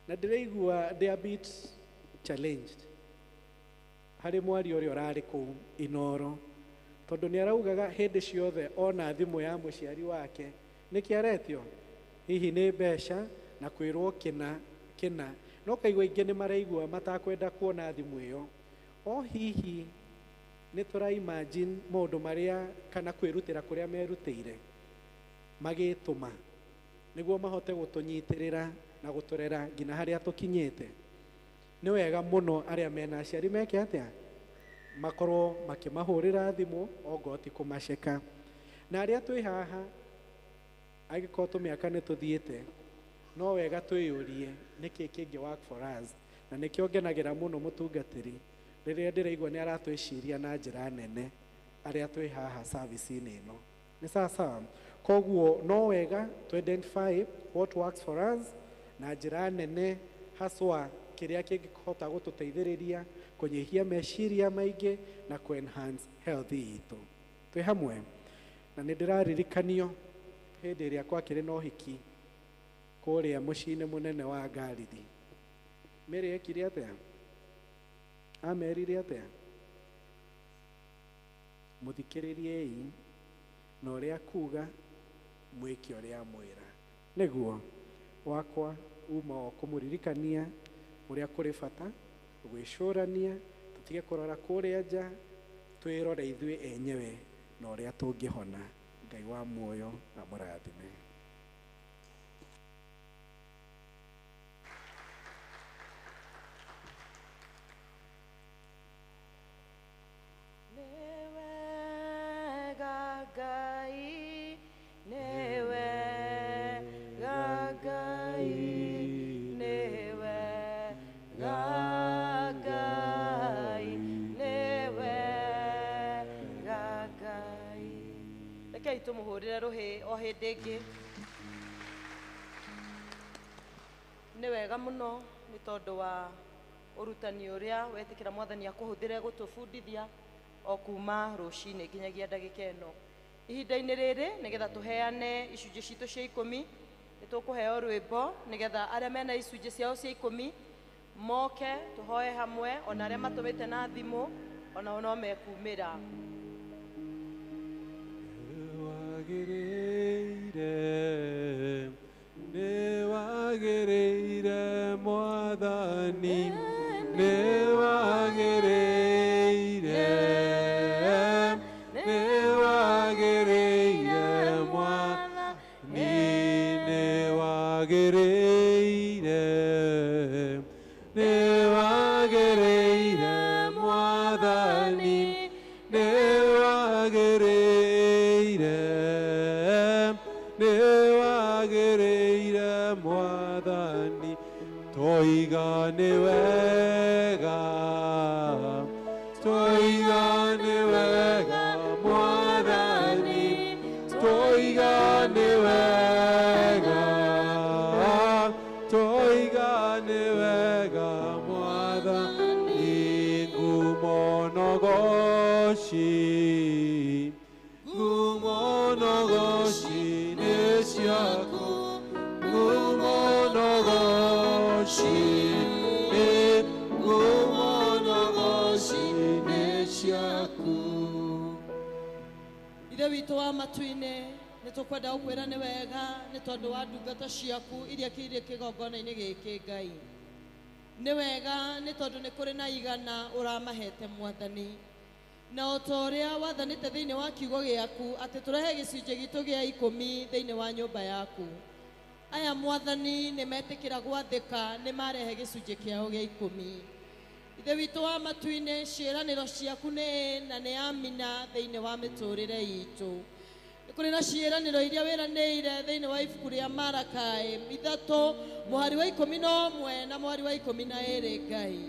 na ndĩraigua they are a bit challenged harĩ mwaria ũrĩa ũrarĩ kũu Inooro, tondũ nĩ araugaga hĩndĩ ciothe ona thimũ ya mũciari wake nĩkĩ aretio hihi nĩ mbeca na kwĩrwo kĩna kĩna, no kaigua aingĩ nĩ maraigua matakwenda kuona thimũ ĩyo. O hihi nĩ tũra imagine maũndũ marĩa kana kwĩrutĩra kũrĩa merutĩire magĩtũma nĩguo mahote gũtũnyitĩrĩra na gũtũrera nginya harĩa tũkinyĩte. Nĩ wega mũno arĩa mena aciari meke atĩa makorwo makĩmahũrĩra thimũ ongorwo ti kũmaceka. Na arĩa twĩ haha angĩkorwo tũmĩaka nĩ tũthiĩte no wega twĩyũrie nĩkĩ kĩngĩ work for us, na nĩkĩo ngenagĩra mũno mũtungatĩri rĩrĩa ndĩraigua nĩ aratwĩciria na njĩra nene arĩa twĩ haha service-inĩ ĩno. Nĩ sawa sawa. Koguo no wega to identify what works for us na njĩra nene haswa kĩrĩa kĩngĩhota gũtũteithĩrĩria kũnyihia meciria maingĩ na kũ enhance health itũ. Twĩ hamwe. Na nĩ ndĩraririkanio hĩndĩ ĩrĩa kwakĩrĩ na ũhiki kũrĩa mũciĩ-inĩ mũnene wa Galili. Mary ekire atĩa? Amerire atĩa? Mũthikĩrĩriei na ũrĩa kuga mwĩke ũrĩa amwĩra. Nĩguo wakwa uma o kũmũririkania ũrĩa kũrĩ bata gwĩcũrania, tũtige kũrora kũrĩa nja, twĩrore ithuĩ enyewe na ũrĩa tũngĩhona. Ngai wa muoyo amũrathime. Tumuhurire ruhi o hindi ingi ni wega muno ni tondu wa Ũrutani ũrĩa wetĩkĩra Mwathani akũhũthĩre gũtũbundithia o kuma rũcinĩ nginyagia ndagĩka ĩno. Ihinda-inĩ rĩrĩ nĩgetha tũheane icunjĩ citũ cia ikũmi, nĩ tũkũheo rwĩmbo nĩgetha arĩa mena icunjĩ ciao cia ikũmi moke tũhoe hamwe, ona arĩa matũmĩte na thimũ onao no mekumĩra. Nĩwagĩrĩire, nĩwagĩrĩire Mwathani, nĩwagĩrĩire, nĩwagĩrĩire Mwathani, nĩwagĩrĩire, nĩwagĩrĩire Mwathani, nĩwagĩrĩire, nĩwagĩrĩire Mwathani, toiga nĩ wega, toiga nĩ wega Mwathani, toiga nĩ wega, toiga nĩ wega Mwathani, ngumo na ũgooci, ngumo na ũgooci nĩ ciaku, ngumo na ũgooci, ngumo na ũgooci nĩ ciaku. Ithe witũ wa matu-inĩ, nĩ tũkwenda gũkwĩra nĩ wega nĩ tondũ wa ndungata ciaku iria kĩirĩ kĩgongona-inĩ gĩkĩ Ngai. Nĩ wega nĩ tondũ nĩ kũrĩ na igana ũramahete Mwathani, na o ta ũrĩa wathanĩte thĩinĩ wa kiugo gĩaku atĩ tũrehe gĩcunjĩ gitũ gĩa ikũmi thĩinĩ wa nyũmba yaku. Aya Mwathani nĩ metĩkĩra gwathĩka, nĩ marehe gĩcunjĩ kĩao gĩa ikũmi. Ithe witũ wa matu-inĩ, ciĩranĩro ciaku nĩ ĩ na nĩ amina thĩinĩ wa mĩtũrĩre itũ. Nĩ kũrĩ na ciĩranĩro iria wĩranĩire thĩinĩ wa ibuku rĩa Marakai 3 mũhari wa 11 na mũhari wa 12 Ngai.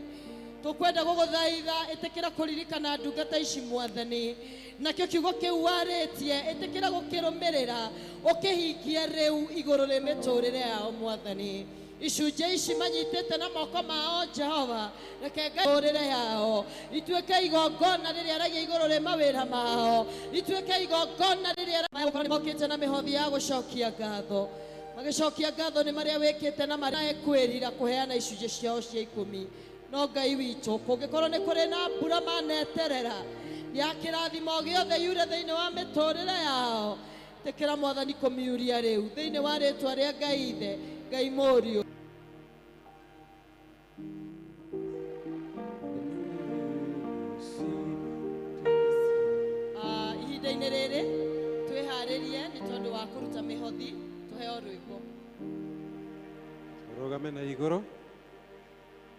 Tũkwenda gũgũthaitha ĩtĩkĩra kũririkana ndungata ici Mwathani, nakĩo kiugo kĩu warĩtie ĩtĩkĩra gũkĩrũmĩrĩra ũkĩhingie rĩu igũrũ rĩ mĩtũrĩre yao Mwathani. Icunjĩ ici manyitĩte na moko mao Jehova, reke Ngai mĩtũrĩre yao ituĩke igongona rĩrĩa aragia igũrũ rĩ mawĩra mao, ituĩke igongona rĩrĩa mokĩte na mĩhothi ya gũcokia ngatho, magĩcokia ngatho nĩ marĩa wĩkĩte na marĩa ekwĩrira kũheana icunjĩ ciao cia ikũmi. No Ngai witũ, kũngĩkorwo nĩ kũrĩ na mbura maneterera ya kĩrathimo gĩothe yure thĩinĩ wa mĩtũrĩre yao, ĩtĩkĩra Mwathani kũmiuria rĩu thĩinĩ wa rĩtwa rĩa Ngai Ithe, Ngai Mũriũ. Ihinda-inĩ rĩrĩ twĩharĩrie nĩ tondũ wa kũruta mĩhothi, tũheo rwĩmbo. Tũrũgame na igũrũ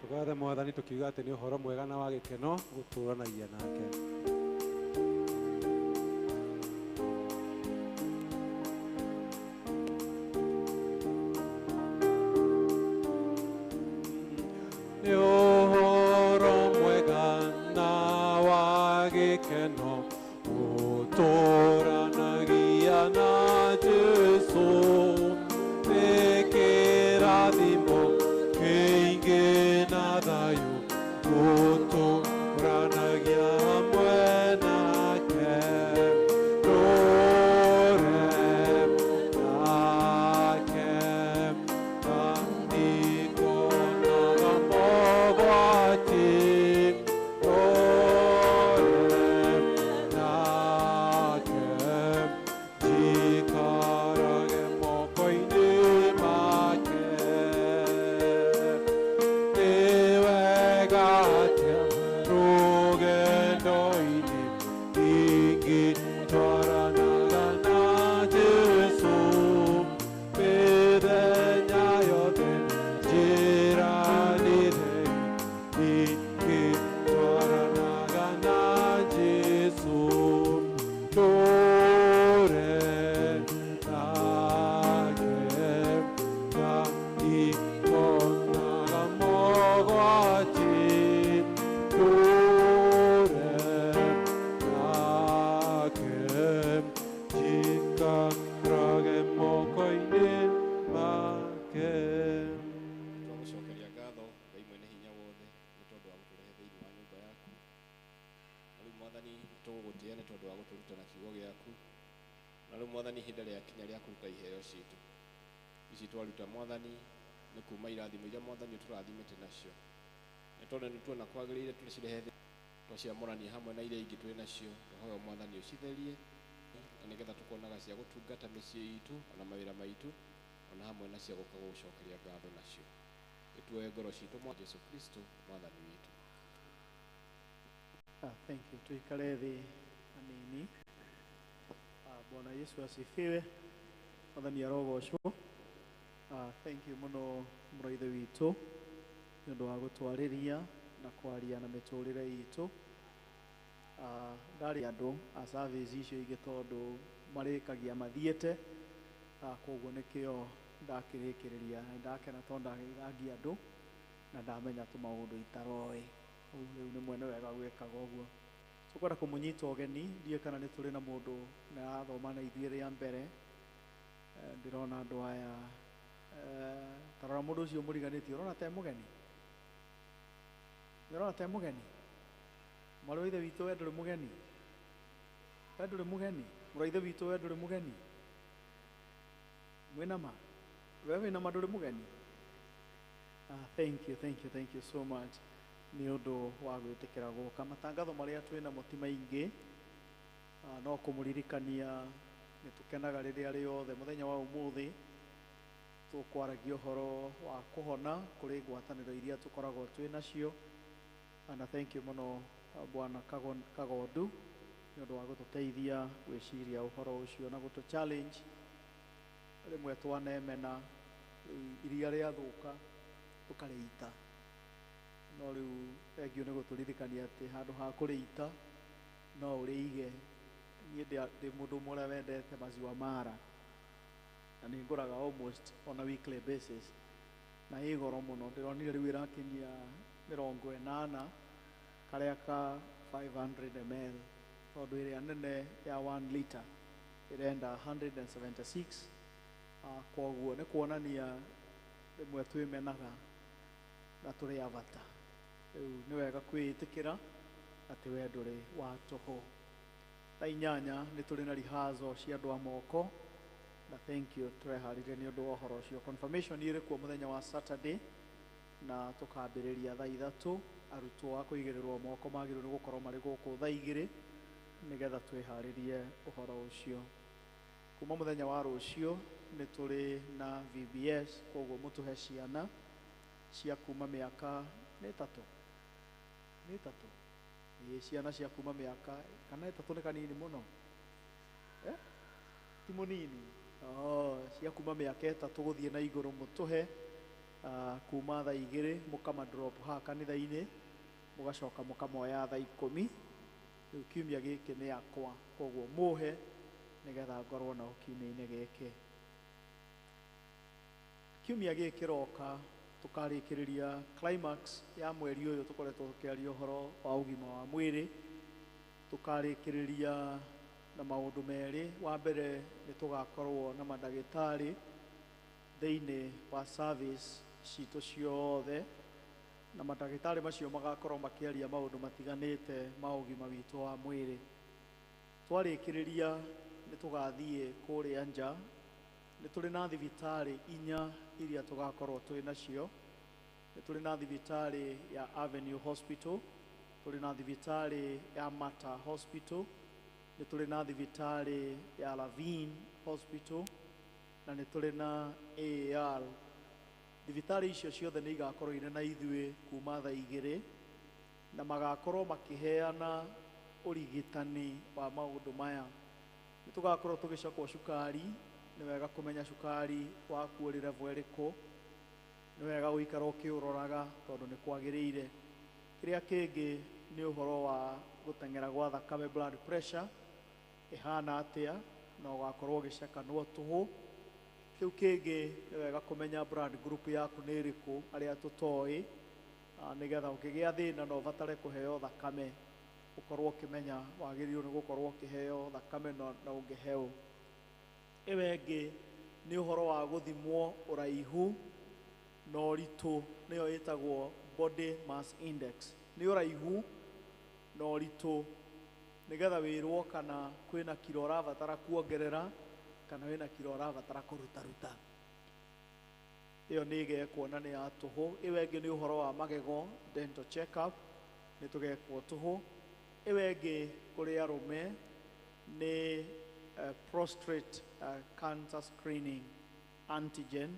tũgathe Mwathani tũkiuga atĩ nĩ ũhoro mwega na wa gĩkeno gũtũranagia nake. Nĩ ũhoro mwega na wa gĩkeno gũtũranagia na Jesũ, nĩ kĩrathimo kĩingĩ na thayũ gũtũranagia hamwe nake. Rũre nake na ndikonaga mogwati, rũre nake njikarage moko-inĩ. Nĩ ũndũ wa gũtũruta na kiugo gĩaku. Na rĩu Mwathani, ihinda rĩakinya rĩa kũruta iheo citũ ici twaruta, Mwathani, nĩ kuma irathimo iria Mwathani ũtũrathimĩte nacio, nĩ tondũ nĩ tuona kwagĩrĩire tũcirehe twaciamũrania hamwe na iria ingĩ twĩ nacio. Tũhoya Mwathani ũcitherie na nĩgetha tũkonaga cia gũtungata mĩciĩ itũ ona mawĩra maitũ, ona hamwe na cia gũka gũgũcokeria ngatho nacio. Ĩtuoe ngoro citũ mwa Jesu Kristo Mwathani witũ. Ah, thank you. Tuikale thĩ hanini. Ah, Bwana Yesu asifiwe. Mwathani arogocwo. Ah, thank you mũno mũrũ witũ nĩ ũndũ wa gũtwarĩria na kwaria na mĩtũrĩre itũ. Ah, ndarĩ andũ a service icio ingĩ tondũ marĩkagia mathiĩte. Ah, koguo nĩkĩo ndakĩrĩkĩrĩria na ndakena tondũ ndageithangia andũ na ndamenya tũmaũndũ itaroĩ. Rĩu nĩ mwene wega gwĩkaga ũguo. Tũkwenda kũmũnyita ũgeni, ndiũĩ kana nĩ tũrĩ na mũndũ nĩarathoma na ithuĩ rĩa mbere. Ndĩrona andũ aya, ta rora mũndũ ũcio mũriganĩtie, ũrona ta e mũgeni? Ũrona ta e mũgeni? Mwarĩ wa ithe witũ, we ndũrĩ mũgeni? We ndũrĩ mũgeni? Mũrũ wa ithe witũ, we ndũrĩ mũgeni? Mwĩna ma? We wĩna ma ndũrĩ mũgeni? Ah, thank you, thank you, thank you so much nĩ ũndũ wa gwĩtĩkĩra gũka. Matangatho marĩa twĩ namo ti maingĩ. Ah, no kũmũririkania nĩ tũkenaga rĩrĩa rĩothe mũthenya wa ũmũthĩ tũkwaragia ũhoro wa kũhona kũrĩ ngwatanĩro iria tũkoragwo twĩ nacio. Ah, na thank you mũno, ah, Bwana Kagondu nĩ ũndũ wa gũtũteithia gwĩciria ũhoro ũcio na gũtũ challenge. Rĩmwe twanemena, rĩu iria rĩathũka tũkarĩita, no rĩu thengiũ nĩ gũtũririkania atĩ handũ ha kũrĩita no ũrĩige. Niĩ ndĩ mũndũ ũmwe ũrĩa wendete maziwa mara na nĩ ngũraga almost on a weekly basis, na ĩ goro mũno. Ndĩronire rĩu ĩrakinyia 80 karĩa ka 500 ml, tondũ ĩrĩa nene ya 1 liter ĩrenda 176. Ah, koguo nĩ kuonania rĩmwe twĩmenaga na tũrĩ a bata. Rĩu nĩ wega kwĩĩtĩkĩra atĩ we ndũrĩ wa tũhũ. Thaa 8 nĩ tũrĩ na rehearsal cia andũ a moko, na thank you tũreharĩria nĩ ũndũ wa ũhoro ũcio. Confirmation ĩrĩ kuo mũthenya wa Saturday na tũkambĩrĩria thaa 3. Arutwo a kũigĩrĩrwo moko magĩrĩirwo nĩ gũkorwo marĩ gũkũ thaa 2 nĩgetha twĩharĩrie ũhoro ũcio. Kuma mũthenya wa rũciũ nĩ tũrĩ na VBS, koguo mũtũhe ciana cia kuma mĩaka nĩ 3, nĩ 3, ĩĩ, ciana cia kuma mĩaka kana 3 nĩ kanini mũno, eh? Ti mũnini. Oh, cia kuma mĩaka 3 gũthiĩ na igũrũ mũtũhe, ah, kuma thaa 2 mũkama drop haha kanitha-inĩ, mũgacoka mũkamoya thaa 10. Rĩu kiumia gĩkĩ nĩ akwa, koguo mũhe nĩgetha ngorwo nao kiumia-inĩ gĩkĩ. Kiumia gĩkĩ kĩroka tũkarĩkĩrĩria climax ya mweri ũyũ tũkoretwo tũkĩaria ũhoro wa ũgima wa mwĩrĩ. Tũkarĩkĩrĩria na maũndũ merĩ. Wa mbere nĩ tũgakorwo na mandagĩtarĩ thĩinĩ wa service citũ ciothe, na mandagĩtarĩ macio magakorwo makĩaria maũndũ matiganĩte ma ũgima witũ wa mwĩrĩ. Twarĩkĩrĩria nĩ tũgathiĩ kũrĩa nja. Nĩ tũrĩ na thibitarĩ inya iria tũgakorwo twĩ nacio. Nĩ tũrĩ na thibitarĩ ya Avenue Hospital, tũrĩ na thibitarĩ ya Mater Hospital, nĩ tũrĩ na thibitarĩ ya Lavin Hospital, na nĩ tũrĩ na AAR. Thibitarĩ icio ciothe nĩ igakorwo irĩ na ithuĩ kuma thaa 2 na magakorwo makĩheana ũrigitani wa maũndũ maya. Nĩ tũgakorwo tũgĩcokwo cukari. Nĩ wega kũmenya cukari waku ũrĩ level ĩrĩkũ, nĩ wega gũikara ũkĩũroraga tondũ nĩ kwagĩrĩire. Kĩrĩa kĩngĩ nĩ ũhoro wa gũteng'era gwa thakame, blood pressure ĩhana atĩa, na ũgakorwo ũgĩcekanwo tũhũ. Kĩu kĩngĩ nĩ wega kũmenya blood group yaku nĩ ĩrĩkũ, arĩa tũtoĩ, ah, nĩgetha ũngĩgĩa thĩna no ũbatare kũheo thakame, ũkorwo ũkĩmenya wagĩrĩirwo nĩ gũkorwo ũkĩheo thakame na ũngĩheo. Ĩyo ĩngĩ nĩ ũhoro wa gũthimwo ũraihu na ũritũ, nĩyo ĩtagwo body mass index. Nĩ ũraihu na ũritũ. Nĩgetha wĩrwo kana kwĩna kiro ũrabatara kuongerera kana wĩna kiro ũrabatara kũrutaruta. Ĩyo nĩ ĩgekwo na nĩ ya tũhũ. Ĩyo ĩngĩ nĩ ũhoro wa magego, dental check up, nĩ tũgekwo tũhũ. Ĩyo ĩngĩ kũrĩ arũme nĩ prostate cancer screening antigen.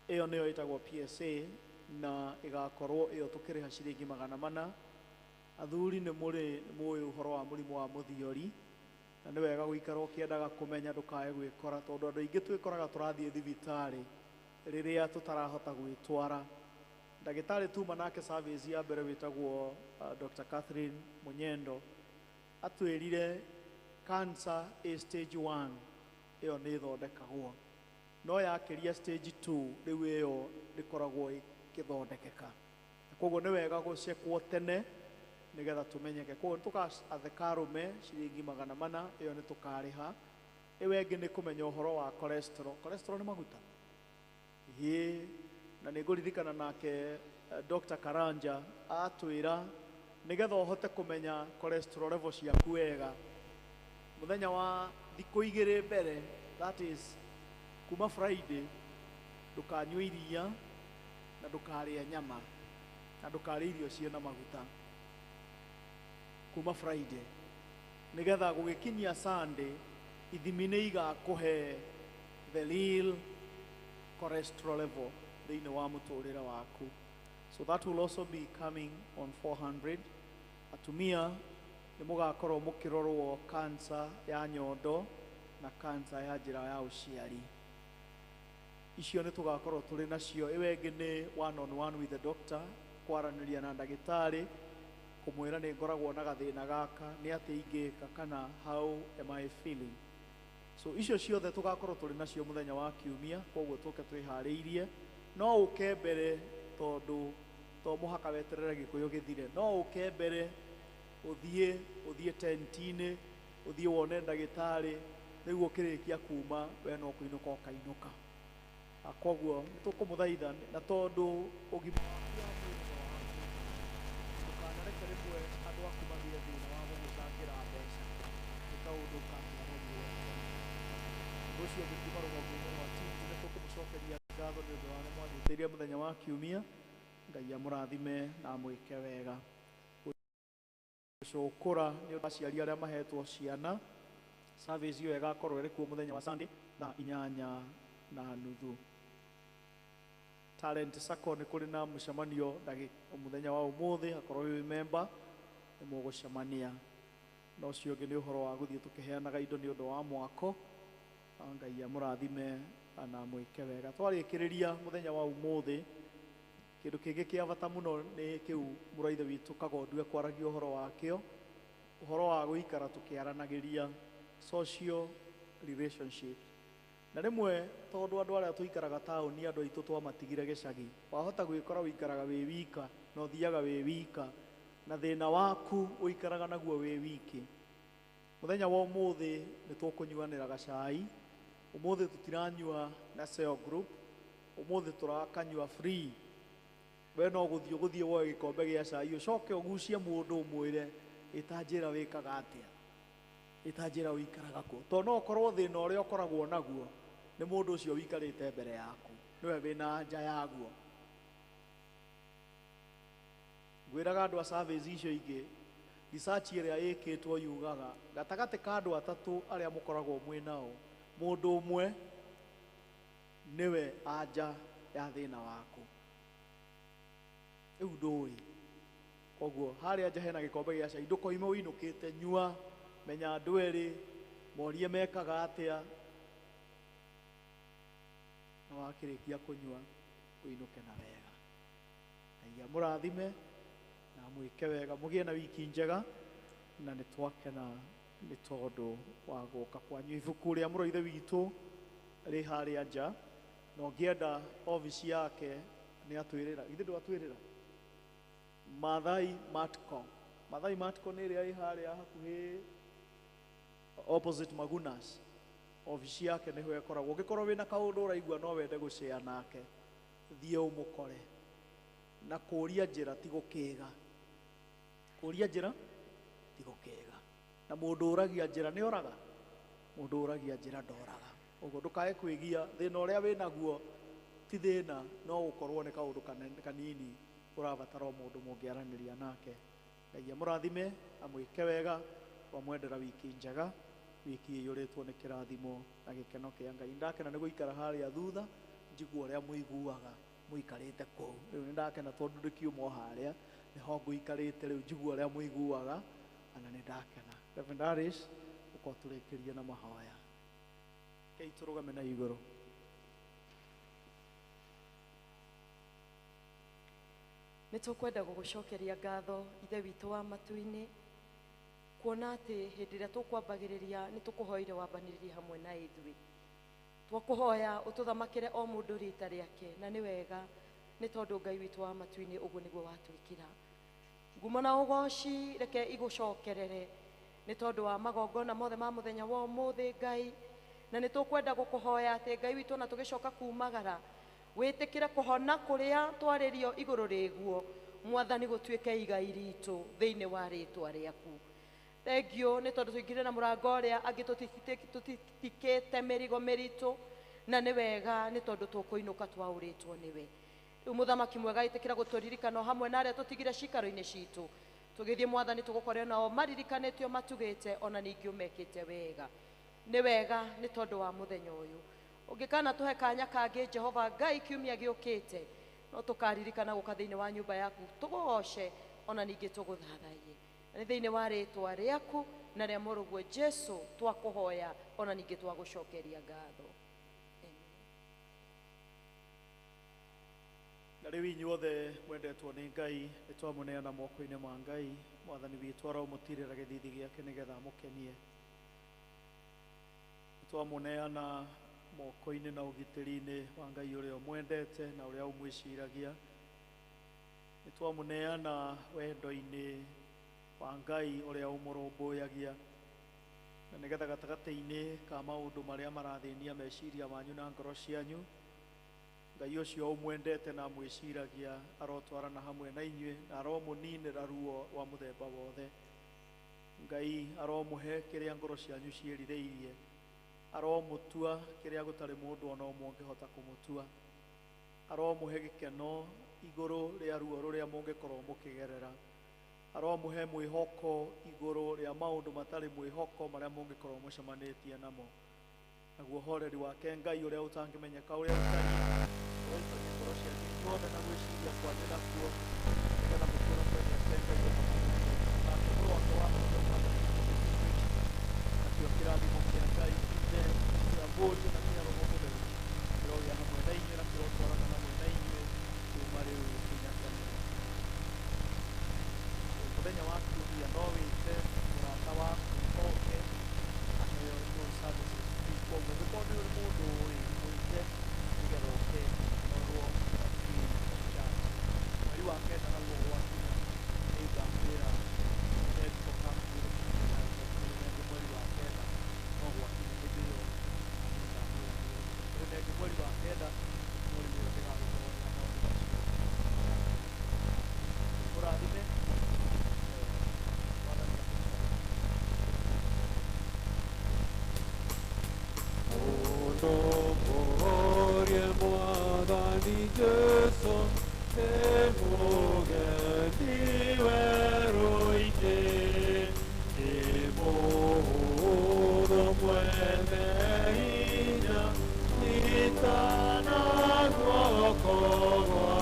Ĩyo nĩyo ĩtagwo PSA na ĩgakorwo ĩyo tũkĩrĩha ciringi 400. Athuri nĩ mũrĩ mũĩ ũhoro wa mũrimũ wa mũthiori, na nĩ wega gũikara ũkĩendaga kũmenya ndũkae gwĩkora, tondũ andũ aingĩ twĩkoraga tũrathiĩ thibitarĩ rĩrĩa tũtarahota gwĩtwara. Ndagĩtarĩ tuma nake service ya mbere wĩtagwo Dr. Catherine Munyendo atwĩrire cancer ĩ stage 1 ĩyo nĩ ĩthondekagwo, no yakĩria stage 2 rĩu ĩyo ndĩkoragwo ĩkĩthondekeka. Koguo nĩ wega gũcekwo tene nĩgetha tũmenyeke. Koguo tũgatheka arũme ciringi 400, ĩyo nĩ tũkarĩha. Ĩyo ĩngĩ nĩ kũmenya ũhoro wa cholesterol. Cholesterol nĩ maguta. Ĩĩ, na nĩ ngũririkana nake Dr. Karanja atwĩra nĩgetha ũhote kũmenya cholesterol level ciaku wega, mũthenya wa thikũ 2 mbere, that is kuma Friday, ndũkanyue iria na ndũkarĩe nyama na ndũkarĩe irio ciĩna maguta kuma Friday, nĩgetha gũgĩkinyia Sunday ithimi nĩ igakũhe the real cholesterol level thĩinĩ wa mũtũrĩre waku. So that will also be coming on 400. Atumia nĩ mũgakorwo mũkĩrorwo cancer ya nyondo na cancer ya njĩra ya ũciari. Icio nĩ tũgakorwo tũrĩ nacio. Ĩyo ĩngĩ nĩ one on one with the doctor, kwaranĩria na ndagĩtarĩ, kũmwĩra nĩ ngoragwo na gathĩna gaka, nĩ atĩ ingĩka kana how am I feeling. So icio ciothe tũgakorwo tũrĩ nacio mũthenya wa kiumia, koguo tũke twĩharĩirie. No ũke mbere tondũ to mũhaka weterere gĩkũyũ gĩthire, no ũke mbere ũthiĩ tent-inĩ, ũthiĩ wone ndagĩtarĩ, nĩguo ũkĩrĩkia kuma we no kũinũka ũkainũka. Koguo nĩtũkũmũthaitha, na tondũ ũgima waku wa mwĩrĩ nĩ waku, ndũkanareke rĩmwe andũ aku magĩe thĩna wa gũgũcangĩra mbeca nĩ kaũndũ kangĩarorirwo tene. Ũndũ ũcio ũngĩ kuma rũgongo-inĩ rwa teams, nĩ tũkũmũcokeria ngatho nĩ ũndũ wa arĩa mwanyitĩrĩire mũthenya wa kiumia. Ngai amũrathime na amwĩke wega. Gũcũkũra nĩ ũndũ wa aciari arĩa mahetwo ciana, service ĩyo ĩgakorwo ĩrĩ kuo mũthenya wa Sunday thaa 8:30. Talent Sacco nĩ kũrĩ na mũcemanio mũthenya wa ũmũthĩ, akorwo wĩ member nĩ mũgũcemania. Na ũcio ũngĩ nĩ ũhoro wa gũthiĩ tũkĩheanaga indo nĩ ũndũ wa mwako. Ngai amũrathime na amwĩke wega. Twarĩkĩrĩria mũthenya wa ũmũthĩ, kĩndũ kĩngĩ kĩa bata mũno nĩ kĩu mũraithe witũ Kagondu ekwaragia ũhoro wakĩo, ũhoro wa gũikara tũkĩaranagĩria, social relationships. Na rĩmwe tondũ andũ arĩa tũikaraga taũni andũ aitũ twamatigire gĩcagi, wahota gwĩkora ũikaraga wĩ wika na ũthiaga wĩ wika, na thĩna waku ũikaraga naguo wĩ wiki. Mũthenya wa ũmũthĩ nĩ tũkũnyuanĩra gacai. Ũmũthĩ tũtiranyua na cell group, ũmũthĩ tũrakanyua free. We no gũthiĩ ũgũthiĩ woe gĩkombe gĩa cai ũcoke ũgucie mũndũ ũmwĩre ĩta njĩra wĩkaga atĩa, ĩta njĩra ũikaraga kũ, tondũ no ũkorwo thĩna ũrĩa ũkoragwo naguo nĩ mũndũ ũcio ũikarĩte mbere yaku, nĩwe wĩna anja yaguo. Ngwĩraga andũ a service icio ingĩ, research ĩrĩa ĩkĩtwo yugaga gatagatĩ ka andũ atatũ arĩa mũkoragwo mwĩ nao, mũndũ ũmwe nĩwe anja ya thĩna waku. Rĩu ndũĩ. Koguo harĩa nja hena gĩkombe gĩa cai, ndũkoime ũinũkĩte, nyua, menya andũ erĩ, morie mekaga atĩa, na wakĩrĩkia kũnyua ũinũke na wega. Ngai amũrathime na amwĩke wega, mũgĩe na wiki njega, na nĩ twakena nĩ tondũ wa gũka kwanyu. Ibuku rĩa mũrũ ithe witũ rĩ harĩa nja, na ũngĩenda obici yake nĩ atwĩrĩra. Githĩ ndwatwĩrĩra? Maathai Matco. Maathai Matco nĩ ĩrĩa ĩ harĩa hakuhĩ opposite Magunas. Obici yake nĩho ĩkoragwo. Ũngĩkorwo wĩna kaũndũ ũraigua no wende gũcea nake, thiĩ ũmũkore. Na kũũria njĩra ti gũkĩga. Kũũria njĩra ti gũkĩga. Na mũndũ ũragia njĩra nĩ oraga, mũndũ ũragia njĩra ndoraga. Ũguo ndũkae kwĩgia thĩna ũrĩa wĩnaguo ti thĩna, no gũkorwo nĩ kaũndũ kanini ũrabatara o mũndũ mũngĩaranĩria nake. Ngai amũrathime, amwĩke wega, twamwendera wiki njega, wiki ĩiyũrĩtwo nĩ kĩrathimo na gĩkeno kĩa Ngai. Ndakena nĩ gũikara harĩa thutha njigua ũrĩa mũiguaga mũikarĩte kũu. Rĩu nĩ ndakena tondũ ndĩkiuma o harĩa nĩho ngũikarĩte rĩu njigua ũrĩa mũiguaga, na nĩ ndakena. Reverend Arish, ũkorwo tũrĩkĩrie na mahoya. Kei tũrũgame na igũrũ. Nĩ tũkwenda gũgũcokeria ngatho Ithe witũ wa matu-inĩ, kuona atĩ hĩndĩ ĩrĩa tũkwambagĩrĩria nĩ tũkũhoire wambanĩrĩrie hamwe na ithuĩ. Twakũhoya ũtũthamakĩre o mũndũ rita rĩake, na nĩ wega nĩ tondũ Ngai witũ wa matu-inĩ ũguo nĩguo watwĩkĩra. Ngumo na ũgoci reke igũcokerere nĩ tondũ wa magongona mothe ma mũthenya wa ũmũthĩ Ngai, na nĩ tũkwenda gũkũhoya atĩ Ngai witũ ona tũgĩcoka kumagara wĩtĩkĩre kũhona kũrĩa twarĩrio igũrũ rĩguo, Mwathani gũtuĩke igai ritũ thĩinĩ wa rĩtwa rĩaku. Thengio nĩ tondũ tũingĩre na mũrango ũrĩa angĩ tũtitikĩte mĩrigo mĩritũ, na nĩ wega nĩ tondũ tũkũinũka twaũrĩtwo nĩwe. Rĩu mũthamaki mwega ĩtĩkĩra gũtũririkana o hamwe na arĩa tũtigire cikaro-inĩ citũ, tũgĩthiĩ Mwathani tũgũkorwo nao maririkanĩtio matugĩte ona ningĩ ũmekĩte wega. Nĩ wega nĩ tondũ wa mũthenya ũyũ. Ũngĩkana tũhe kanya kangĩ Jehova Ngai kiumia gĩũkĩte, no tũkaririkana gũka thĩinĩ wa nyũmba yaku tũgũgoce ona ningĩ tũgũthathaiye. Na nĩ thĩinĩ wa rĩtwa rĩaku na rĩa mũrũguo Jesu twakũhoya ona ningĩ twagũcokeria ngatho. Na rĩu inyuothe mwendetwo nĩ Ngai, nĩ twamũneana moko-inĩ ma Ngai. Mwathani witũ aromũtirĩra gĩthithi gĩake nĩgetha amũkenie. Nĩ twamũneana moko-inĩ na ũgitĩri-inĩ wa Ngai ũrĩa ũmwendete na ũrĩa ũmwĩciragia. Nĩ twamũneana wendo-inĩ wa Ngai ũrĩa ũmũrũmbũyagia, na nĩgetha gatagatĩ-inĩ ka maũndũ marĩa marathĩnia meciria manyu na ngoro cianyu, Ngai ũcio ũmwendete na amwĩciragia arotwarana hamwe na inyuĩ na aromũninĩra ruo rwa mũthemba wothe. Ngai aromũhe kĩrĩa ngoro cianyu ciĩrirĩirie, aromũtua kĩrĩa gũtarĩ mũndũ ona ũmwe ũngĩhota kũmũtua, aromũhe gĩkeno igũrũ rĩa ruo rũrĩa mũngĩkorwo mũkĩgerera, aromũhe mwĩhoko igũrũ rĩa maũndũ matarĩ mwĩhoko marĩa mũngĩkorwo mũcemanĩtie namo. Naguo horeri wake Ngai ũrĩa ũtangĩmenyeka ũrĩa ũtariĩ, ũroikagia ngoro cianyu inyuothe na gwĩciria kwanyu nakuo, nĩgetha mũtũũre mwendete Ngai o hamwe nake Mũrũ wake wa mũmwe Mwathani witũ Jesũ Kristũ. Nakĩo kĩrathimo kĩa Ngai Ithe, kĩa Mũriũ na kĩa Roho Mũtheru kĩrogĩa hamwe na inyuĩ na kĩrotwarana hamwe na inyuĩ kuma rĩu nginya tene. Mũthenya wa kiumia no wĩte mũrata waku oke aheo remote services free. Koguo ũngĩkorwo nĩ ũrĩ mũndũ ũĩ mwĩte nĩgetha oke orwo free of charge. Mweri wa kenda naguo gwakinya nĩ ngakwĩra medical camp nĩ mweri wa kenda, no gwakinya hĩndĩ ĩyo nĩngakwĩra kũrĩ na ĩngĩ mweri wa kenda, no rĩu ĩyo ndĩgagĩkorwo na maũndũ macio. Mũrathime, Mwathani akũtũme. Mũtongorie Mwathani Jesũ, nĩ mũgeni werũ-inĩ, nĩ mũhũthũ mwene hinya, nyita na guoko gwaku.